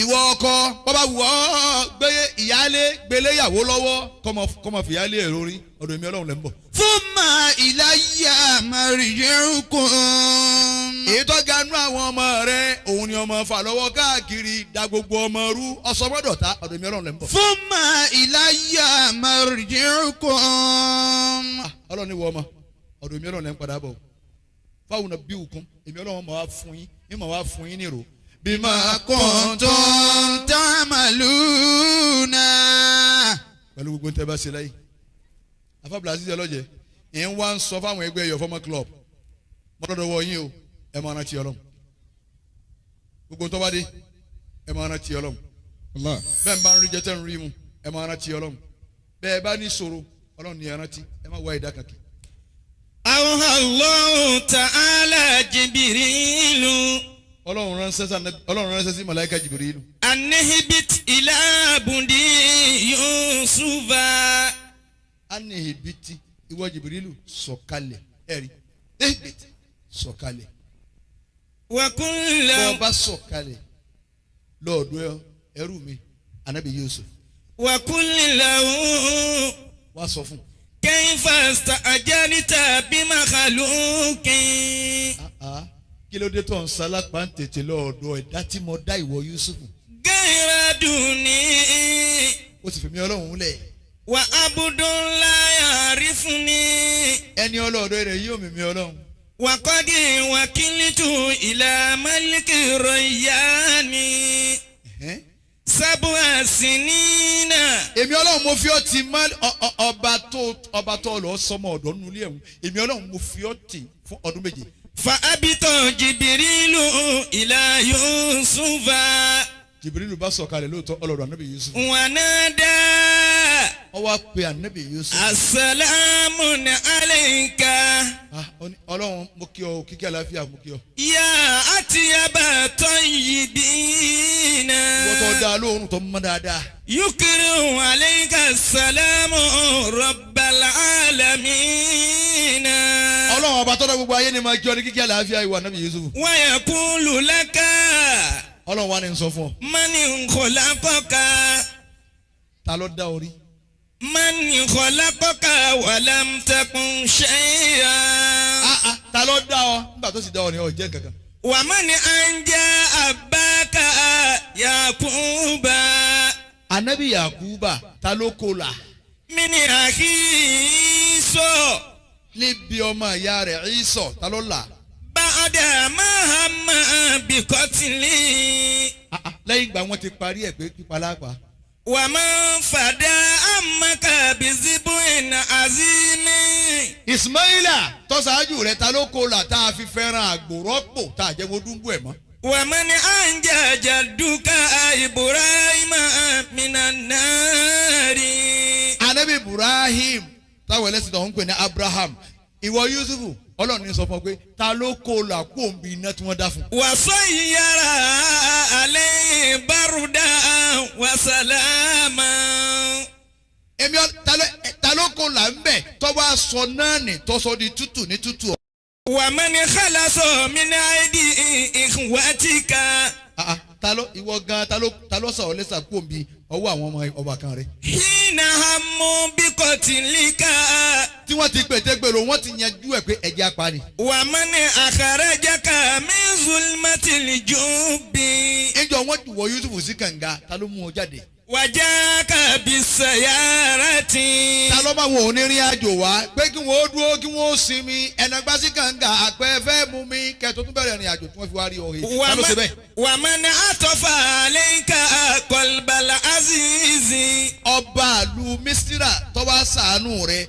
Ìwọ ọkọ bàbá wù ọ́ gbé ìyálé gbéléyàwó lọ́wọ́ kọ́mọ fìyálé èrò rí ọ̀dọ̀ mi Ọlọ́run lẹ́ ń bọ̀. Thumma ilayya marji'ukum. Èyí tó ga nú àwọn ọmọ rẹ òun ni ọmọ fà lọ́wọ́ káàkiri da gbogbo ọmọ rú ọsọmọdọ̀ta ọ̀dọ̀ mi Ọlọ́run lẹ́ ń bọ̀. Thumma ilayya marji'ukum. Ọlọ́run ní wọ ọmọ ọ̀dọ̀ mi Ọlọ́run lẹ́ ń padà bọ̀ fáwọn náà bí òkun èmi Ọlọ́run máa wá fún yín ní máa wá fún yín nírò. Bima kuntum ta'maluna. Pẹ̀lú gbogbo ń tẹ́ bá ṣe láyé afábìlà àti ọlọ́jẹ̀ ẹ̀ ń wá ń sọ fáwọn ẹgbẹ́ ẹ̀yọ̀ fọ́mọ club mọ́lọ́dọ̀ wọ yín o ẹ máa rántí Ọlọ́run gbogbo tó bá dé ẹ máa rántí Ọlọ́run bẹ́ẹ̀ ń bá ń rí jẹ tẹ́ ń rí mu ẹ máa rántí Ọlọ́run bẹ́ẹ̀ bá ní ṣòro Ọlọ́run ní ẹ rántí ẹ má wá ìdá kankan. Awha Allahu ta'ala Jibrilu. Ọlọ́run ránṣẹ́ sí màláíkà Jibrilu. Anihibit ila bundi Yusufa. Anihibiti ìwọ Jibrilu sọ̀kalẹ̀ ẹ̀rí ehibiti Sọ̀kalẹ̀. وقل Bọ́ له bá sọ̀kalẹ̀ lọ́ọ̀dọ̀ ẹrú mi anabi Yusuf. وقل له Wá sọ fún. كيف استعجلت بمخلوق Kí ló dé tó ń sálápá ń tètè lọ́ọ̀dọ̀ ẹ̀dá tí mo dá ìwọ Yusuf. غير دوني Ó sì fi mi Ọlọ́run lẹ̀. وعبد لا يعرفني Ẹni ọlọ́ọ̀dọ̀ rẹ̀ yóò mímí Ọlọ́run. وقد وكلت إلى ملك الريان 7 سنين. Èmi Ọlọ́run mo fi ọ́ ti má ọba tó lọ sọmọ ọ̀dọ́ nínú ilé ẹ̀hún. Èmi Ọlọ́run mo fi ọ́ tì fún ọdún 7. فأبط جبريل إلى يوسف. Jibrilu bá sọ̀kalẹ̀ lóòótọ́ ọlọ́dọ̀ anabi Yusuf. ونادى Ó wá pe anabi Yusuf. السلام عليك Ọlọ́run mo kí ọ kíkẹ́ àlàáfíà mo kí ọ. يا أطيب الطيبين. Ìwọ tó dáa lóòórùn tó mọ́ dáadáa. يكره عليك السلام رب العالمين. Ọlọ́run ọba tó dá gbogbo ayé ni máa kí ọ ní kíkẹ́ àlàáfíà ìwọ anabi Yusuf. ويقول لك Ọlọ́run wa ni n sọ fún ọ. من خلقك. Ta ló dá orí? من خلقك ولم تكن شيئا. Ta ló dá ọ? Nígbà tó sì dá ọ ni ọ jẹ́ kankan. ومن أنجى أباك يعقوب. Anabi Yakuba ta ló kó la? من أخيه عيسو. Níbi ọmọ ìyá rẹ̀ Ísọ̀ ta ló là? بعد ما هم بقتله. Lẹ́yìn ìgbà wọn ti parí ẹ̀ pé pípa lápá. ومن فدى أمك بذبح عظيم. Ismaila tọ́sáájú rẹ̀ ta ló kó la tá a fi fẹ́ràn àgbò rọ́pò tá a jẹ́ wo dúnbù ẹ̀ mọ́. ومن أنجى جدك إبراهيم من النار. Anabi Ibrahim táwọn ẹlẹ́sìn tó ń pè ní Abraham ìwọ Yusufu Ọlọ́run ní sọ fún ọ pé ta ló kó la kó ń bi iná tí wọ́n dá fún. وصير عليه بردا وسلاما. Èmi ta ló kó la ń bẹ̀ tọ́wọ́ aṣọ náà nì tọ́sọ di tútù ní tútù. ومن خلص من أيدي إخوتك. Ta ló ìwọ gan ta ló sọ̀rọ̀ lẹ́sà kó ń bi ọwọ́ àwọn ọmọ ọba kan rẹ̀. حين هموا بقتلك. Tí wọ́n ti pète gbèrò wọ́n ti yanjú ẹ̀ pé ẹ̀jẹ̀ apani. ومن أخرجك من ظلمة الجب. Ẹjọ́ wọ́n jù wọ Yusuf sí kànga ta ló mú ọ jáde. وجاءك بالسيارة. Ta ló bá wọn onírìn àjò wá pé kí wọ́n ó dúró kí wọ́n ó sinmi ẹ̀nàgbá sí kànga àpẹ fẹ́ mú mi kẹtọ́ tún bẹ̀rẹ̀ ìrìn àjò tí wọ́n fi wá rí ọ̀hìn. Ta ló ṣe bẹ́ẹ̀? ومن عطف عليك قلب العزيز. Ọba àlù Mísírà tó wá ṣàánú rẹ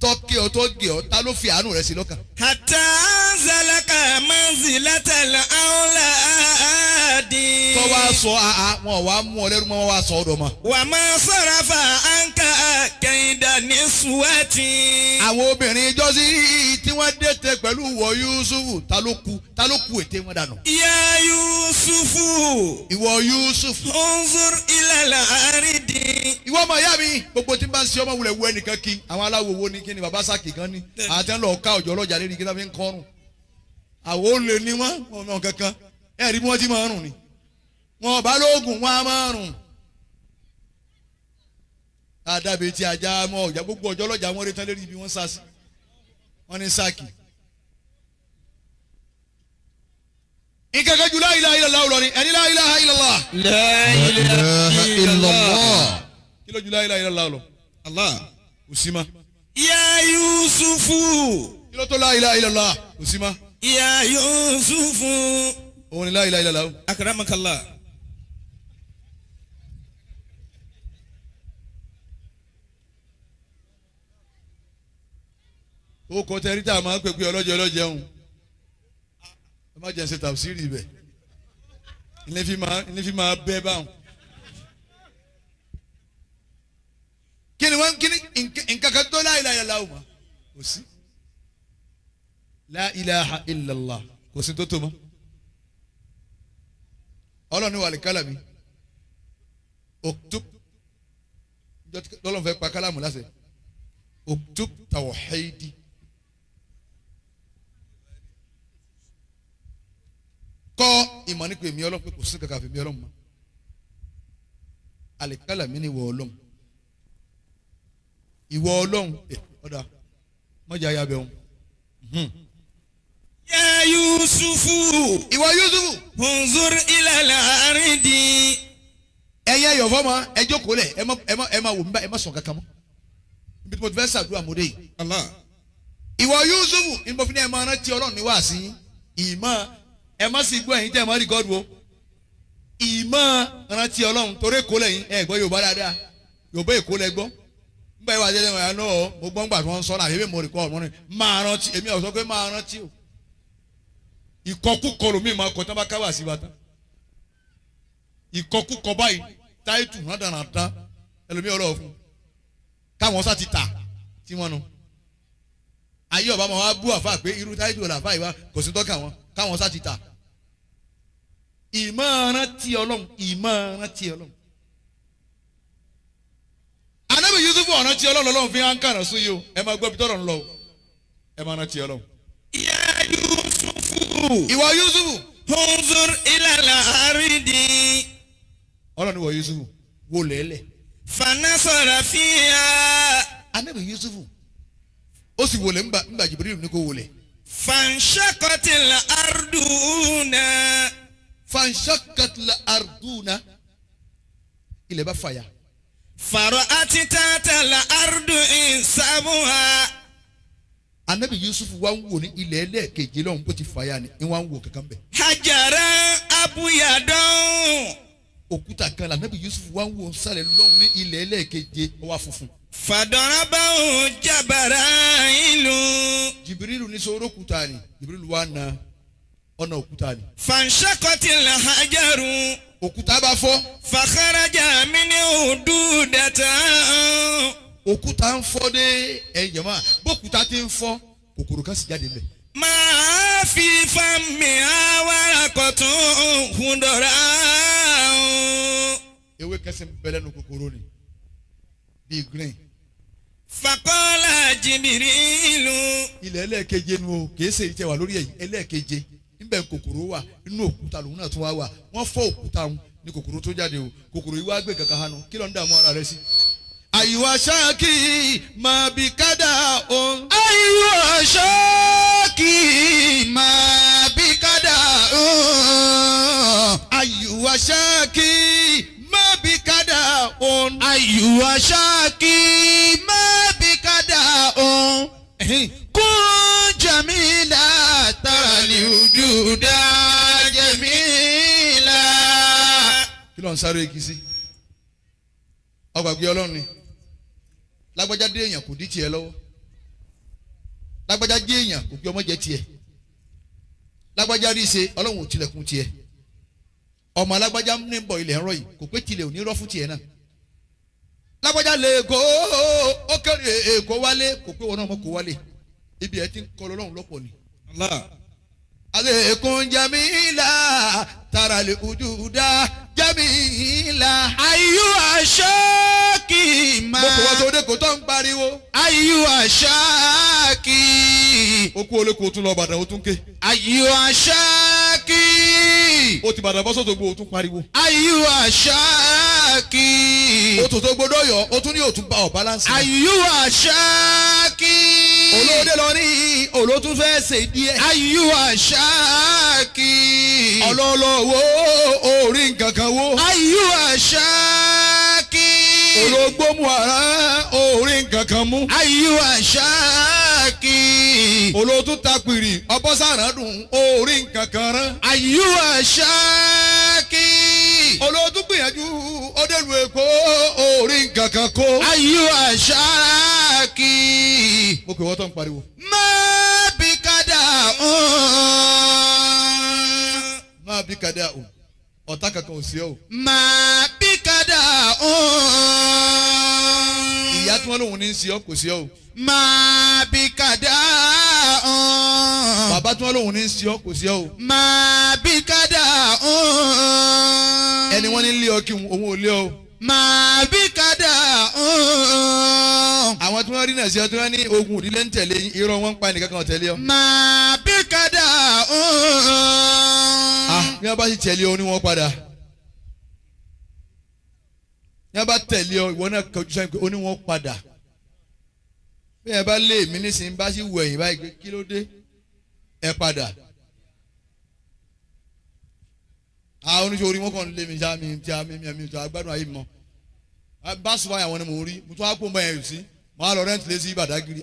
tọ́kì ọ tó gé ọ ta ló fi àánú rẹ sí lọ́kàn. حتى أنزلك منزلة الأولاد. Tó wá sọ àá wọn wá mú ọ lẹ́rú mọ́ wọn wá sọ ọ́ dọ̀ mọ́. وما صرف عنك كيد نسوة. Àwọn obìnrin jọ́sí tí wọ́n dètè pẹ̀lú wọ Yusufu ta ló kú ète wọn dànù. يا يوسف. Ìwọ Yusuf. انظر إلى الأرض. Ìwọ ọmọ ìyá mi gbogbo tí n bá ń ṣe ọmọ wulẹ̀ wú ẹnìkan kí àwọn aláwo wo ni kí ni baba sákì kan ní àti ń lọ ká òjò ọlọ́jà lérí kí wọ́n fi ń kọ́rùn. Àwọn olè ní wọn ọmọ kankan ẹ rí bí wọ́n ti máa ń rùn ni wọn bá lóògùn wọn á máa rùn. Adábẹ́ tí ajá mọ́ ọ̀jà gbogbo ọjọ́ ọlọ́jà wọn rí tán lérí ibi wọ́n sá sí wọ́n ní sákì. Nǹkan kan ju la ilaha illallah lọ ni ẹni la ilaha illallah. La ilaha illallah. Kí ló ju la ilaha illallah lọ? Allah. Kò sí ma. Ya Yusufu. Kí ló tó la ilaha illallah? Kò sí ma. Ya Yusufu. Òun ni la ilaha illallah. Akramakallah. Ó kọ tẹ́rí tá a máa ń pè pé ọlọ́jọ́ ọlọ́jẹun. Ẹ má jẹ́ ń ṣe tàfsírì ibẹ̀. Ilé fi máa bẹ́ báwọn. Kí ni wọ́n kí ni nǹkan kan tó la ilaha illallah mọ́? Kò sí. La ilaha illallah kò sí tó tó mọ́. Ọlọ́run ní wàlí kálàmì. Uktub lọ́lọ́run fẹ́ pa kálámù láṣẹ. Uktub tawhidi. Ìmọ̀ nípa èmi Ọlọ́run pé kò sí kankan àfi mi Ọlọ́run mọ́. Àlìkálàmí ni ìwọ Ọlọ́run. Ìwọ Ọlọ́run ọ̀dà mọ̀jà ayábẹ̀ òun. Ya Yusufu. Ìwọ Yusufu. Unzur ila al-ardi. Ẹyẹ ẹyọ fọmọ ẹ jókòó lẹ ẹ má wò mí bá ẹ má sọ kankan mọ́. Ibi tí mo ti fẹ́ ṣàdúrà mo dé yìí. Allah. Ìwọ Yusufu ní mo fi ní ẹ máa rántí Ọlọ́run ní wàásí ìmọ̀ ẹ má sì gbọ́ ẹ̀yin tẹ́ ẹ má rí gọ́dù o. Ìmọ̀ rántí Ọlọ́run torí Èkó lẹ́yìn ẹ gbọ́ Yorùbá dáadáa. Yorùbá Èkó lẹ gbọ́. Nígbà yìí wà á jẹ́ ẹ̀yàn náà mo gbọ́ ńgbà tí wọ́n ń sọ náà èmi mo rí kọ́ ọ̀rọ̀ ni máa rántí èmi ò sọ pé máa rántí o. Ìkọkúkọ lomi máa kọ tí wọ́n bá káwá sí wa tán. Ìkọkúkọ báyìí táìtù rán dáradára ẹlòmíì ọlọ́ọ̀ fún káwọn sá ti tà tí wọ́n nu. Ayé ọba máa wá bú àfa pé irú táìtù ọ̀là àfa ìwá kò sí tọ́ka wọn káwọn sá ti tà. Ìmọ̀ rántí Ọlọ́run ìmọ̀ rántí Ọlọ́run. Ànábì Yusufu ọ̀ràn tí Ọlọ́run Ọlọ́run fi hàn kàrà sún yìí o ẹ máa gbọ́ ibi tọ́rọ̀ ń lọ o ẹ máa rántí Ọlọ́run. Ya Yusufu. Ìwọ Yusufu. Unzur ila al-ardi. Ọlọ́run ìwọ Yusufu wò lẹ́lẹ̀. Fanasara fiha. Ànábì Yusufu ó sì wọlé ńgbà Jibril ní kó wọlé. Fanshaqatil arduna. Fanshaqatil arduna. Ilẹ̀ bá fàya. Fara'at ta'tal ardu insabuha. Ànábì Yusufu wa ń wò ní ilẹ̀ ẹlẹ́ẹ̀keje lọ́hùn bó ti fàya ni ń wá ń wò kankan bẹ̀. Hajara abuyadan. Òkúta kan la Ànábì Yusufu wa ń wò sálẹ̀ lọ́hùn ní ilẹ̀ ẹlẹ́ẹ̀keje ó wá funfun. Fadarabahu Jabarailu. Jibirilu ní sọ òkúta ni Jibirilu wa na ọ̀nà òkúta ni. Fanshaqatil hajaru. Òkúta bá fọ́. Fakharaja minhu dudatan. Òkúta ń fọ́ dé ẹ̀yìn jẹ̀mọ́ bókúta ti ń fọ́ kòkòrò kan sì jáde ńbẹ̀. Máa fi fami awarakọ̀tún hundọ̀rà. Ewé kẹsẹ̀ ń bẹ lẹ́nu kòkòrò ni bíi green. Faqala Jibirilu. Ilẹ̀ ẹlẹ́ẹ̀keje nu o kìí ṣe ìtẹ̀wà lórí ẹ̀yìn ẹlẹ́ẹ̀keje ńbẹ̀ kòkòrò wà inú òkúta lòun náà tún wá wà wọ́n fọ́ òkúta òun ní kòkòrò tó jáde o kòkòrò yìí wá gbé kankan hanu kí ló ń dààmú ara rẹ sí. Àyíwá ṣáàkì máa bí kádà òun. Àyíwá ṣáàkì máa bí kádà òun. Àyíwá ṣáàkì máa bí kádà òun. Àyíwá ṣáàkì máa bí kádà òun. Kún jẹ̀mílà tara lè ojúdá jẹ̀mílà. Kí ló ń sáré igi sí? Ọgbàgbé Ọlọ́run ni. Lágbájá dé èèyàn kò dí tiẹ̀ lọ́wọ́. Lágbájá dé èèyàn kò gbé ọmọ jẹ tiẹ̀. Lágbájá rí ṣe Ọlọ́run ò tilẹ̀kùn tiẹ̀. Ọmọ alágbájá ní bọ̀ ilẹ̀ ń rọ̀ yìí kò pé tilẹ̀ ò ní rọ́ fún tiẹ̀ náà. Lágbájá lè kó ó kéré èkó wálé kò pé wọn náà mọ̀ kó wálé. Ibi ẹ̀ ti ń kọ́ Ọlọ́run lọ́pọ̀ ni. Àlékún Jamila tara lè ojúdá Jamila. Àyíwá ṣáàkì máa. Mo kò wọ́n tó dé kò tó ń pariwo. Àyíwá ṣáàkì. Ó kú olóko tún lọ Ìbàdàn ó tún ké. Àyíwá ṣáàkì. Ó ti Ìbàdàn bọ́ sọ́tò gbó ó tún pariwo. Àyíwá ṣáàkì. Ó tò tó gbódò yọ ó tún ní òtún bá ọ̀ balance. Àyíwá ṣáàkì. Olóde lọ ní olótún fẹ́ ṣe díẹ̀. Àyíwá ṣáàkì. Ọlọ́lọ́wọ́ orí nǹkan kan wó. Àyíwá ṣáàkì. Ológbómù ara orí nǹkan kan mú. Àyíwá ṣáàkì. Olótún tapìrì ọbọ̀sàrán dùn orí nǹkan kan rán. Àyíwá ṣáàkì. Olótún gbìyànjú ọdẹlù Èkó orí nǹkan kan kó. Àyíwá ṣáàkì. Mo pè wọ́n tó ń pariwo. Má bí kádà òun. Má bí kádà òun. Ọ̀tá kankan ò sí ọ. Má bí kádà òun. Ìyá tí wọ́n lóun ní í sí ọ kò sí ọ. Má bí kádà òun. Bàbá tí wọ́n lóun ní í sí ọ kò sí ọ. Má bí kádà òun. Ẹni wọ́n ní lé ọ kí òun ò lé ọ. Má bí kádà òun. Àwọn tí wọ́n rí náà sí ọ tí wọ́n ní ogun òdílé ń tẹ̀lé irọ́ wọn ń pa ẹnìkan kan tẹ̀lé ọ. Má bí kádà òun. Bí Bí wọ́n bá sì tẹ̀lé ọ ní wọ́n padà. Bí wọ́n bá tẹ̀lé ọ ìwọ náà kọjú sáyẹn pé ó ní wọ́n padà. Bí ẹ bá lé mi nísìnyí bá sì wù ẹ̀yìn báyìí pé kí ló dé ẹ padà. Àwọn oníṣẹ́ orí wọn kàn lé mi já mi já mi mi mi já gbádùn ayé mi mọ́. Bá sùn báyà wọn ni mò ń rí mo tún wá kó mọ ẹ̀yìn sí mo á lọ rẹ́ǹtì lé sí Bàdágìrì.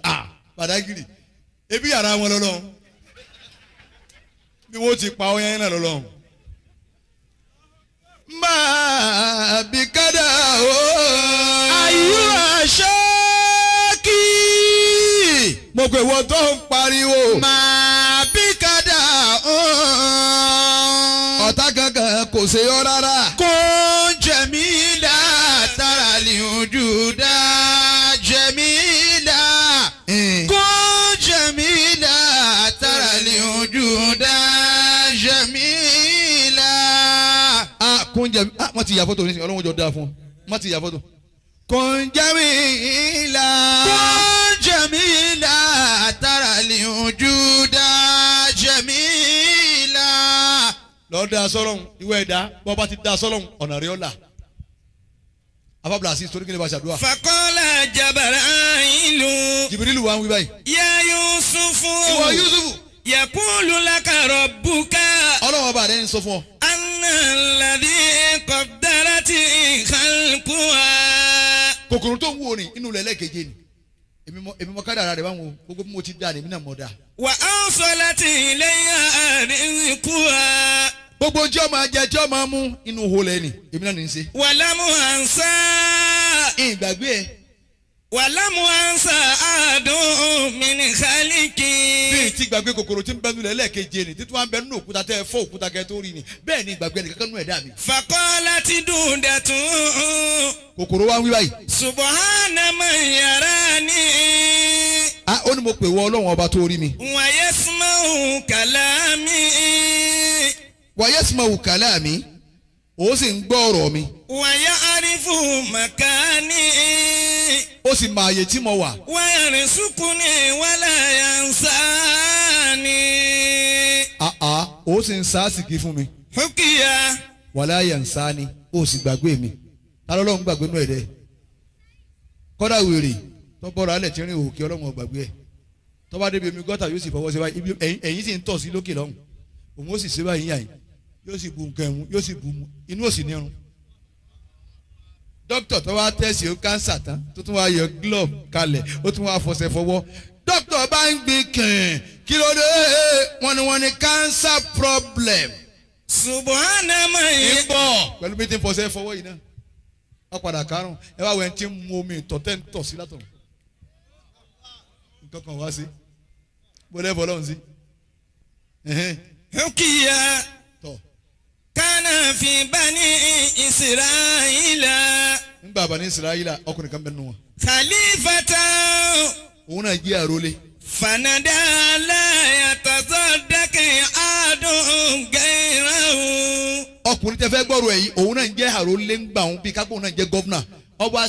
Bàdágìrì ebi yàrá wọn lọ́lọ́ bí wọ́n ti pa ọyàn náà lọ́lọ́. Máa bí kádà o. Ayúwa ṣọ́ọ́kì. Mo pè wọ́n tó ń pariwo. Máa bí kádà o. Ọ̀tá kankan kò ṣe yọ rárá. Kò jẹ̀mí dá tara lè ojú dá jẹ̀mí dá. Kò jẹ̀mí dá tara lè ojú dá jẹ̀mí dá. Kún jẹ̀mí wọ́n ti yà fọ́tò nísìnyí ọlọ́run jọ dáa fún ọ wọ́n ti yà fọ́tò. Kún jẹ̀mí dá. Kò jẹ̀mí dá tara lè ojú dá jẹ̀mí dá. Lọ da sọlọ́hún ìwé ẹ̀dá bọ́ bá ti da sọlọ́hún ọ̀nà rẹ̀ ọ̀la. Afábìlà sí torí kí ni bá ṣàdúrà. Faqala Jabrailu. Jìbìrìlù wa ń wí báyìí. Ya Yusufu. Ìwọ Yusufu. Yaqulu laka rabbuka. Ọlọ́run ọba rẹ̀ ń sọ fún ọ. Anna alladhi qaddarati khalquha. Kòkòrò tó ń wò ní inú ilẹ̀ lẹ́ẹ̀keje ni. Èmi mọ kádàrá rẹ̀ báwọn gbogbo bí mo ti dá ni èmi náà mọ̀ dá. Wa awsalati ilayha rizquha. Gbogbo tí ó máa jẹ tí ó máa mú inú ihò lẹ́ni èmi náà ní í ṣe. Wàlámù ànsá. Ìgbàgbé ẹ. Wàlámù ànsá àdùn mi ní kálíkì. Bí ti gbàgbé kòkòrò tí ń bẹnu lẹ̀ lẹ́ẹ̀keje ni títí wọ́n ń bẹ nínú òkúta tẹ́ ẹ fọ́ òkúta kẹ́ tó rí ni bẹ́ẹ̀ ni ìgbàgbé ẹnì kankan nú ẹ̀dá mi. Faqalati dúdàtún. Kòkòrò wa ń wí báyìí. Subhana man yarani. Ó ní mo pè wọ Ọlọ́run ọba tó rí mi. Wa yasma'u kalami. Wa yasma'u kalami. Ó sì ń gbọ́ ọ̀rọ̀ mi. Wa ya'rifu makani. Ó sì mọ àyè tí mo wà. Wa yarzuquni wala yansani. Ó sì ń sáàsìkì fún mi. Hukiya. Wala yansani. Ó sì gbàgbé mi. Ta lọ́lọ́run gbàgbé nú ẹ̀dẹ́? Kọ́dà wèrè tó bọ́ra alẹ̀ tí ń rìn òkè Ọlọ́run gbàgbé ẹ̀. Tó bá débi omi gọ́tà yóò sì fọwọ́ sí báyìí. Ẹ̀yìn sì ń tọ̀ sí lókè lọ́hùn. Òun ó sì ṣe báyìí yàn yìí. Yóò sì bu nǹkan ẹ̀mú yóò sì bu mu inú ò sì nírun. Dókítà tó wá tẹ̀sí ó kánsà tán tó tún wá yọ glove kalẹ̀ ó tún wá fọṣẹ fọwọ́. Dókítà bá ń gbin kìn kí ló dé wọ́n ní cancer problem. Subhana man ń bọ̀ pẹ̀lú bí tí ń fọṣẹ fọwọ́ yìí náà. Wọ́n padà kárùn ẹ wá wẹ̀ ń tí ń mu omi ìtọ̀ tẹ́ ń tọ̀ sí látọ̀. Nǹkan kan wá sí. Bó lẹ́fọ̀ọ́ lọ́hùn sí. Hukiya. Tọ̀. Kana fi bani Israila. Ngba bani Israila ọkùnrin kan bẹ nù wọn. Khalifata. Òun náà jí àrólé. Fanada la yatasaddaqu ahadun ghayrahu. Ọkùnrin tẹ fẹ́ gbọ́rọ̀ ẹ̀ yìí òun náà ń jẹ́ àrólé ń gbà òun bí kápẹ́ òun náà ń jẹ́ gọ́vnà. Ọba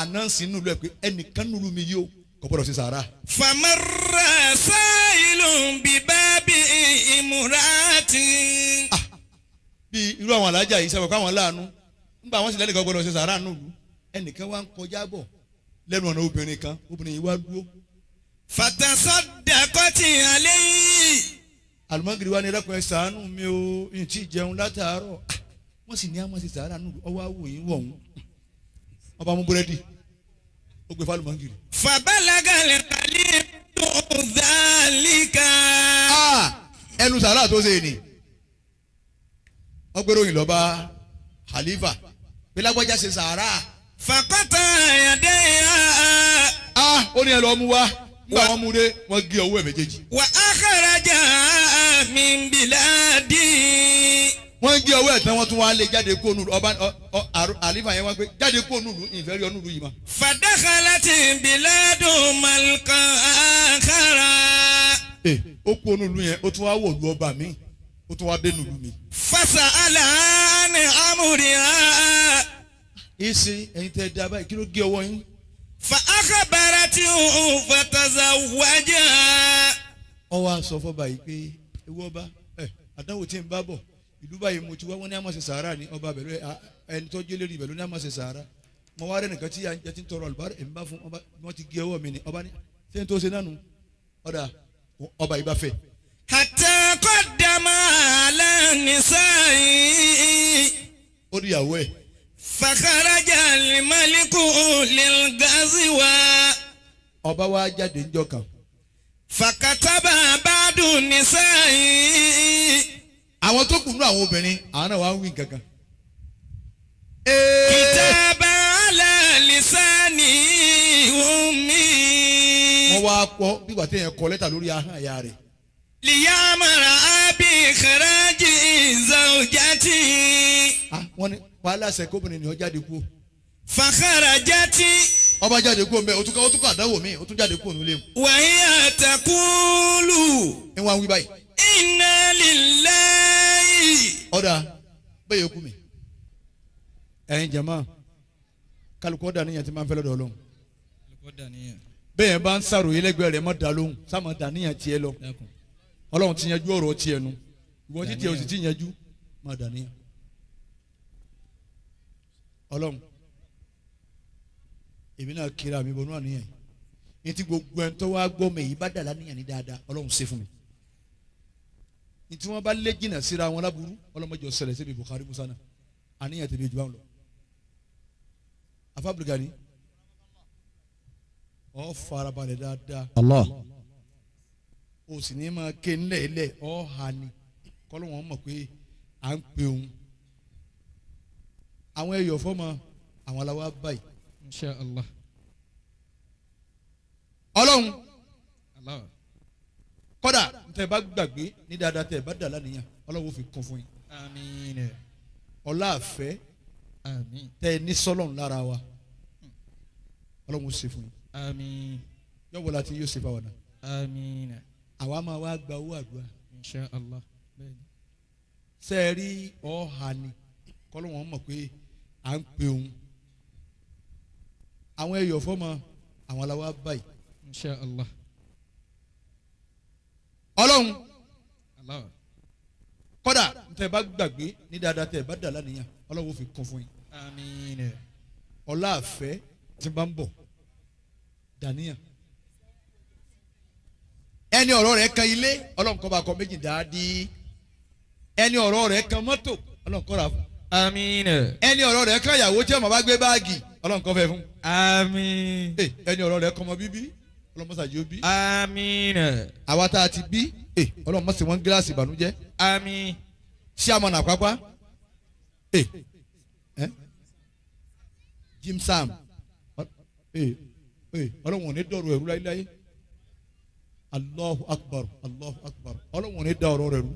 ànánsì nínú ẹ̀ pé ẹnìkan nínú mi yìí o kò gbọ́dọ̀ sí sàárà. Famarra sailun bibabi imurati. Bí irú àwọn alájà yìí sábà káwọn láàánú ńgbà wọn sì lẹ́nìkan gbọ́dọ̀ ṣe sàárà nùlù ẹnìkan wá ń kọjá bọ̀ lẹ́nu ọ̀nà obìnrin kan obìnrin yìí wá dúró. Fatasaddaqati alayhi. Àlùmọ́gìrì wa ní ẹlẹ́kùn ẹ ṣàánú mi o n tí jẹun látàárọ̀ wọ́n sì ní àwọn ṣe sàárà nùlù ọwọ́ àwòyìn wọ̀hún wọ́n bá mú búrẹ́dì ó gbé fálùmọ́gìrì. Fabalagal khalifatu dhalika. Ẹnu sàárà tó ṣe ni wọ́n gbéròyìn lọ́ba Khalifa bí lágbájá ṣe sàárà. Faqata yadayha. Ó ní ẹ lọ mú wá nígbà wọn mú dé wọ́n gé ọwọ́ ẹ̀ méjèèjì. Wa akhraja min biladi. Wọ́n gé ọwọ́ ẹ̀ tán wọ́n tún wá lé jáde kó nùlù ọba Khalifa yẹn wọ́n gbé jáde kó nùlù ìfẹ́ rí ọ nùlù yìí ma. Fadakhalat biladu malkan akhara. Ó kó nùlù yẹn ó tún wá wọ̀lú ọba mi ó tún wá dé nùlù mi. Fasa'ala an amriha. Ìsìn ẹ̀yin tẹ́ ẹ dá báyìí kí ló gé ọwọ́ yín. Fa akhbaratu fatazawwajaha. Ó wá sọ fọ́ba yìí pé ewu ọba àdánwò tí ń bá bọ̀ Ìlú báyìí mo ti wá wọ́n ní àmọ́ ṣe sàárà ní ọba bẹ̀rẹ̀ ẹni tó jẹ́ lérí ibẹ̀ ló ní àmọ́ ṣe sàárà. Mo wá rẹ̀ nìkan tí à ń jẹ tí ń tọrọ àlùbárà èmi bá fún ọba wọ́n ti gé ọwọ́ mi ni ọba ní ṣé n tó ṣe nánu ọ̀dà ọba yìí bá fẹ́. حتى قدم على النساء Ó di ìyàwó ẹ̀. فخرج الملك للغزو Ọba wa jáde ńjọ́ kan. فكتب بعض النساء Àwọn tó kù nínú àwọn obìnrin àwọn náà wá ń wí nǹkan kan. كتابا على لسان أمي Wọ́n wá kọ́ bí wàá téèyàn kọ lẹ́tà lórí ahọ́n ìyá rẹ̀. ليأمر بإخراج زوجته Ah, wọ́n ní wàhálà ṣe kóbìnrin ni ó jáde kú. فخرجت Ọba jáde kú ọmọ ẹ ó tún kọ àdánwò mi ó tún jáde kú ònú léwu. وهي تقول Ẹ wá ń wí báyìí. إنا لله Ọ̀dà bẹ́ẹ̀ yóò kú mi. Ẹ̀yin jẹ̀mọ́ kálukú ọ̀dà níyàn tí máa ń fẹ́ lọ́dọ̀ Ọlọ́run. Bẹ́ẹ̀ bá ń sàròyé lẹ́gbẹ̀ẹ́ rẹ̀ mọ́ da lóhùn sáà dà níyàn tiẹ̀ lọ. Ọlọ́run ti yanjú ọ̀rọ̀ tiẹ̀ nu. Ìwọ títí ẹ̀ ò sì ti yanjú má dà níyàn. Ọlọ́run èmi náà kíra mi bọnú àníyàn yìí ní ti gbogbo ẹni tó wá gbọ́ mi yìí bá dà láníyàn ní dáadáa Ọlọ́run ṣe fún mi. Ní tí wọ́n bá lé jìnnà síra wọn láburú ọlọ́mọdé ọ̀sẹ̀lẹ̀ síbi Bukhari Musa náà àníyàn tẹ̀lé jù báwọn lọ. Afa Abdulgani ọ farabalẹ̀ dáadáa. Allah. O sì ní máa ké ńlẹ̀ ilẹ̀ ọ hà ní kọ́lọ́ wọn mọ̀ pé à ń pe òun. Àwọn ẹyọ fọmọ àwọn aláwa báyìí. Insha Allah. Ọlọ́run Allah. kọ́dà tẹ́ bá gbàgbé ní dáadáa tẹ́ bá dà lánìyàn Ọlọ́run ó fi kún fún yín. Àmín. Ọlá àfẹ́ Àmín. tẹ́ ní sọ́lọ́run lára wa Ọlọ́run ó ṣe fún yín. Àmín. Yọ̀wọ̀ láti yóò ṣe fáwọn náà. Àmín. Àwa máa wá gba owó àdúrà. Insha Allah. Bẹ́ẹ̀ni. Ṣé ẹ rí ọ̀hà ni kọ́lọ́ wọn mọ̀ pé à ń pe òun. Àwọn ẹyọ fọmọ àwọn aláwa báyìí. Insha Allah. Ọlọ́run Allah. kọ́dà tẹ́ bá gbàgbé ní dáadáa tẹ́ bá dà lánìyàn Ọlọ́run ó fi kún fún yín. Àmín. Ọlá àfẹ́ tí bá ń bọ̀ dàníyàn. Ẹni ọ̀rọ̀ rẹ̀ kan ilé Ọlọ́run kọ́ bá kọ méjì dáadí. Ẹni ọ̀rọ̀ rẹ̀ kan mọ́tò Ọlọ́run kọ́ ra fún. Àmín. Ẹni ọ̀rọ̀ rẹ̀ kan ìyàwó tí ọmọ bá gbé báàgì Ọlọ́run kọ́ fẹ́ fún. Àmín. Ẹni ọ̀rọ̀ rẹ̀ kan ọmọ bíbí Ọlọ́run mọ́sàájì ó bí. Àmín. Àwa tá a ti bí Ọlọ́run mọ́sí wọn gíláàsì ìbànújẹ́. Àmín. Ṣé àmọ́ nà pápá? Jim Sam Ọlọ́run ò ní dọ̀rọ̀ ẹ̀rú láyéláyé. Allahu Akbar Allahu Akbar Ọlọ́run ò ní da ọ̀rọ̀ rẹ̀ rú.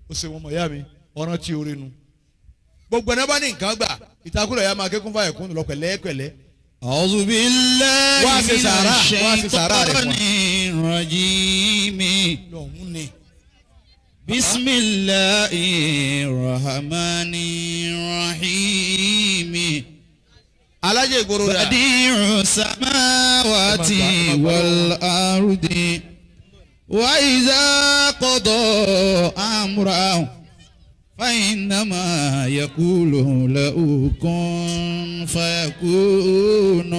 Ó ṣe wọn mọ̀ ìyá mi ọ̀ràn tí orí nu. Gbogbo ẹni bá ní nǹkan gbà ìtakùrọ̀ ya máa kékun fáyẹ̀ kún lọ pẹ̀lẹ́pẹ̀lẹ́. A'udhu billahi Wá ṣe sàárà wá ṣe sàárà rẹ̀ fún wa. minash rajim. Lọ́hún ni. Bismillahir rahmanir rahim. Alájẹ ìgboro rẹ̀. Badi'u samawati wal ardi. Wa idha qada amran فإنما يقول له كن فيكون.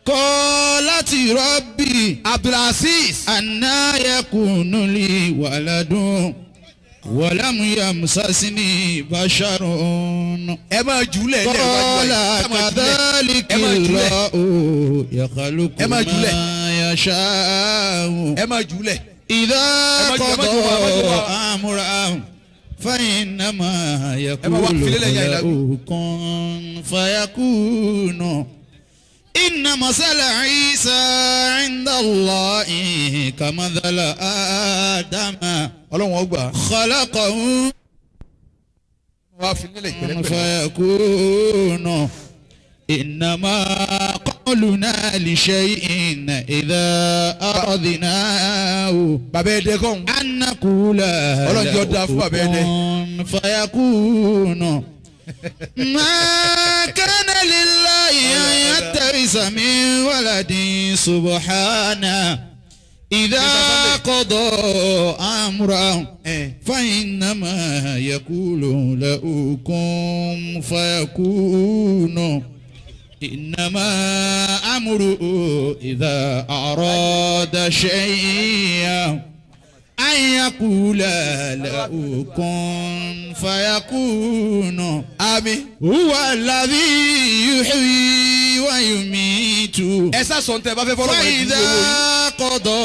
قالت ربي Abdulaziz أنا يكون لي ولد ولم يمسسني بشر. Ẹ máa jùlẹ̀ ẹ قال كذلك الله يخلق ما يشاء. Ẹ máa jùlẹ̀. إذا قضى أمرا فإنما يقول له كن فيكون. إن مثل عيسى عند الله كمثل آدم Ọlọ́run ó gbà. خلقه Wá fi nílẹ̀ pẹ̀lẹ́pẹ̀lẹ́. فيكون. إنما قولنا لشيء إذا أرضناه Bàbá ẹ̀dẹ́ kọ́. أن نقول Ọlọ́run jẹ́ ó dáa fún bàbá ẹ̀dẹ́. كن فيكون. ما كان لله أن يتخذ من ولد سبحانه إذا قضى أمرا فإنما يقول له كن فيكون إنما أمره إذا أراد شيئا أن يقول له كن فيكون Àmín. هو الذي يحيي ويميت Ẹ sá sọ ntẹ bá fẹ́ fọlọ́mọ ẹ dúró owó yín. فإذا قضى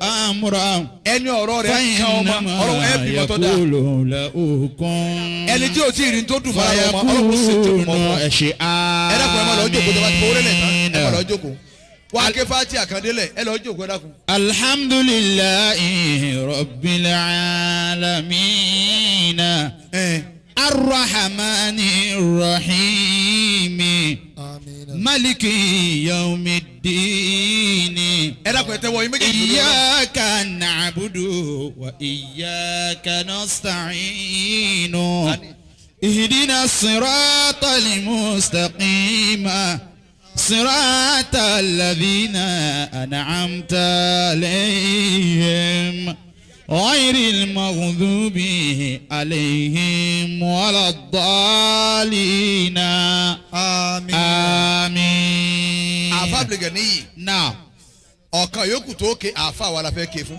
أمرا Ẹni ọ̀rọ̀ rẹ̀ kan ọmọ فإنما ọlọ́run ẹ bímọ tó dáa. يقول له كن Ẹni tí o tí ì rí tó dùn fún ara ọmọ ọlọ́run sì tó mọ̀ فيكون ọmọ. ẹ̀ṣẹ̀ Ẹ dákun ẹ má lọ jókòó tó bá ti fowó lélẹ̀ tán ẹ má lọ àmín. jókòó. Wá ké fati àkàndélẹ̀ ẹ lọ jókòó ẹ dákun. Alhamdulillahi rabbil alamin arrahmani rahim maliki yawmiddin Ẹ dákun ẹ tẹ́wọ́ yín méjèèjì lórí Ọlọ́run. iyyaka na'budu wa iyyaka nasta'in ihdina siratal mustaqima siratal ladhina an'amta alayhim ghayril maghdubi alayhim waladdallin. Àmín. Àmín. Àfa Abdulgani yìí Now. ọ̀kan yòókù tó ké àfa wa la fẹ́ ké fún.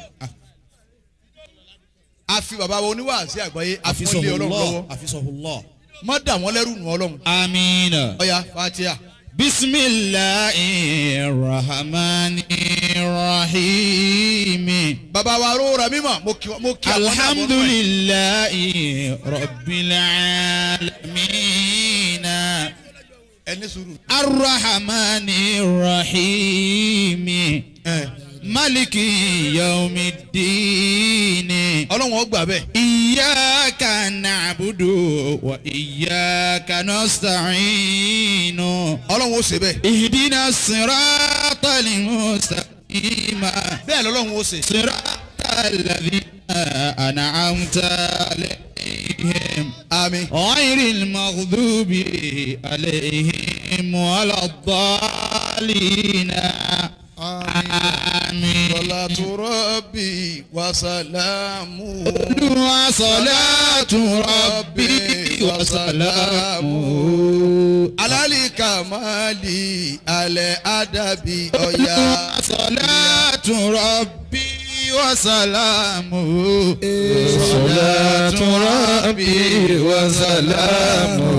A fi bàbá wa oníwàásí àgbáyé a fi wọ́n lé Ọlọ́run lọ́wọ́. Afisahullah. Má dà wọ́n lẹ́rù nù Ọlọ́run. Àmín. Ọ̀ya Fatiha. Bismillahir Rahmanir Rahim. Bàbá wa róra mímọ̀ mo kí àwọn náà bọ́ nù ẹ̀. Alhamdulillahi Rabbil Alamin. Ẹ ní sùúrù. Arrahmanir Rahim. Maliki Yawmiddin. Ọlọ́run ó gbà bẹ́ẹ̀. Iyyaka na'budu wa iyyaka nasta'in. Ọlọ́run ó ṣe bẹ́ẹ̀. Ihdina siratal mustaqim. Bẹ́ẹ̀ lọ́lọ́run ó ṣe. Siratal ladhina an'amta alayhim. Àmín. Ghayril maghdubi alayhim waladdallin. Àmín. Salatu rabbi wa salamu. Olúwa salatu rabbi wa salamu. Alali kamali alẹ́ adabi ọ̀ya. Salatu rabbi wa salamu. Salatu rabbi wa salamu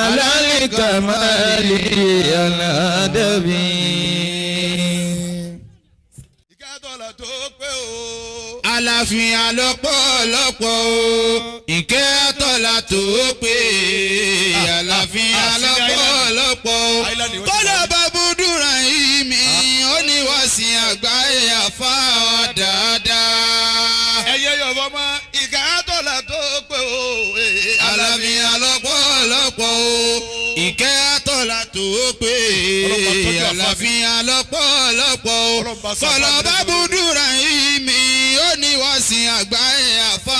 alal kamali al-adabi. Ìkẹ́ tó pé o. Àlàáfíà lọ́pọ̀lọpọ̀ o, ìkẹ́ àtọ̀là tó pé. Àlàáfíà lọ́pọ̀lọpọ̀ o. Kọ́lá bàbúdúrà yìí mi, ó ní wá sí àgbáyé àfa dáadáa. Ẹyẹ yọ̀bọ̀ mọ́ ìkẹ́ àtọ̀là tó pé o. Àlàáfíà lọ́pọ̀lọpọ̀ o, ìkẹ́ àtọ̀là tó pé. Àlàáfíà lọ́pọ̀lọpọ̀ o. Kọ́lá bàbúdúrà yìí mi, ó ní wá sí àgbáyé àfa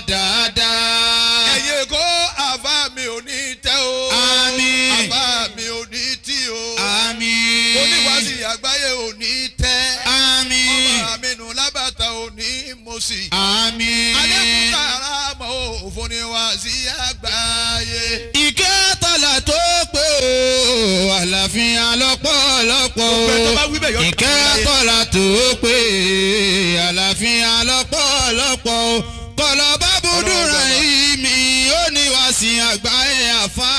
dáadáa. Ẹyẹ kó àfa mi ò ní tẹ́ o. Àmín. Àfa mi ò ní tí o. Àmín. Oníwàásí àgbáyé ò ní tẹ́. Àmín. Ọba mi nù lábàtà ò ní mọ̀sí. Àmín. Alẹ́kùn tààrà mọ́ òfin ni wá sí àgbáyé. Ìkẹ́ àtọ̀là tó pé o, àlàáfíà lọ́pọ̀lọpọ̀ o. Gbogbo ẹ̀ tó bá wí bẹ́ẹ̀ yọ. Ìkẹ́ àtọ̀là tó pé, àlàáfíà lọ́pọ̀lọpọ̀ o. Kọ̀lọ̀ bá búdúrà yìí mi, ó ní wá sí àgbáyé àfa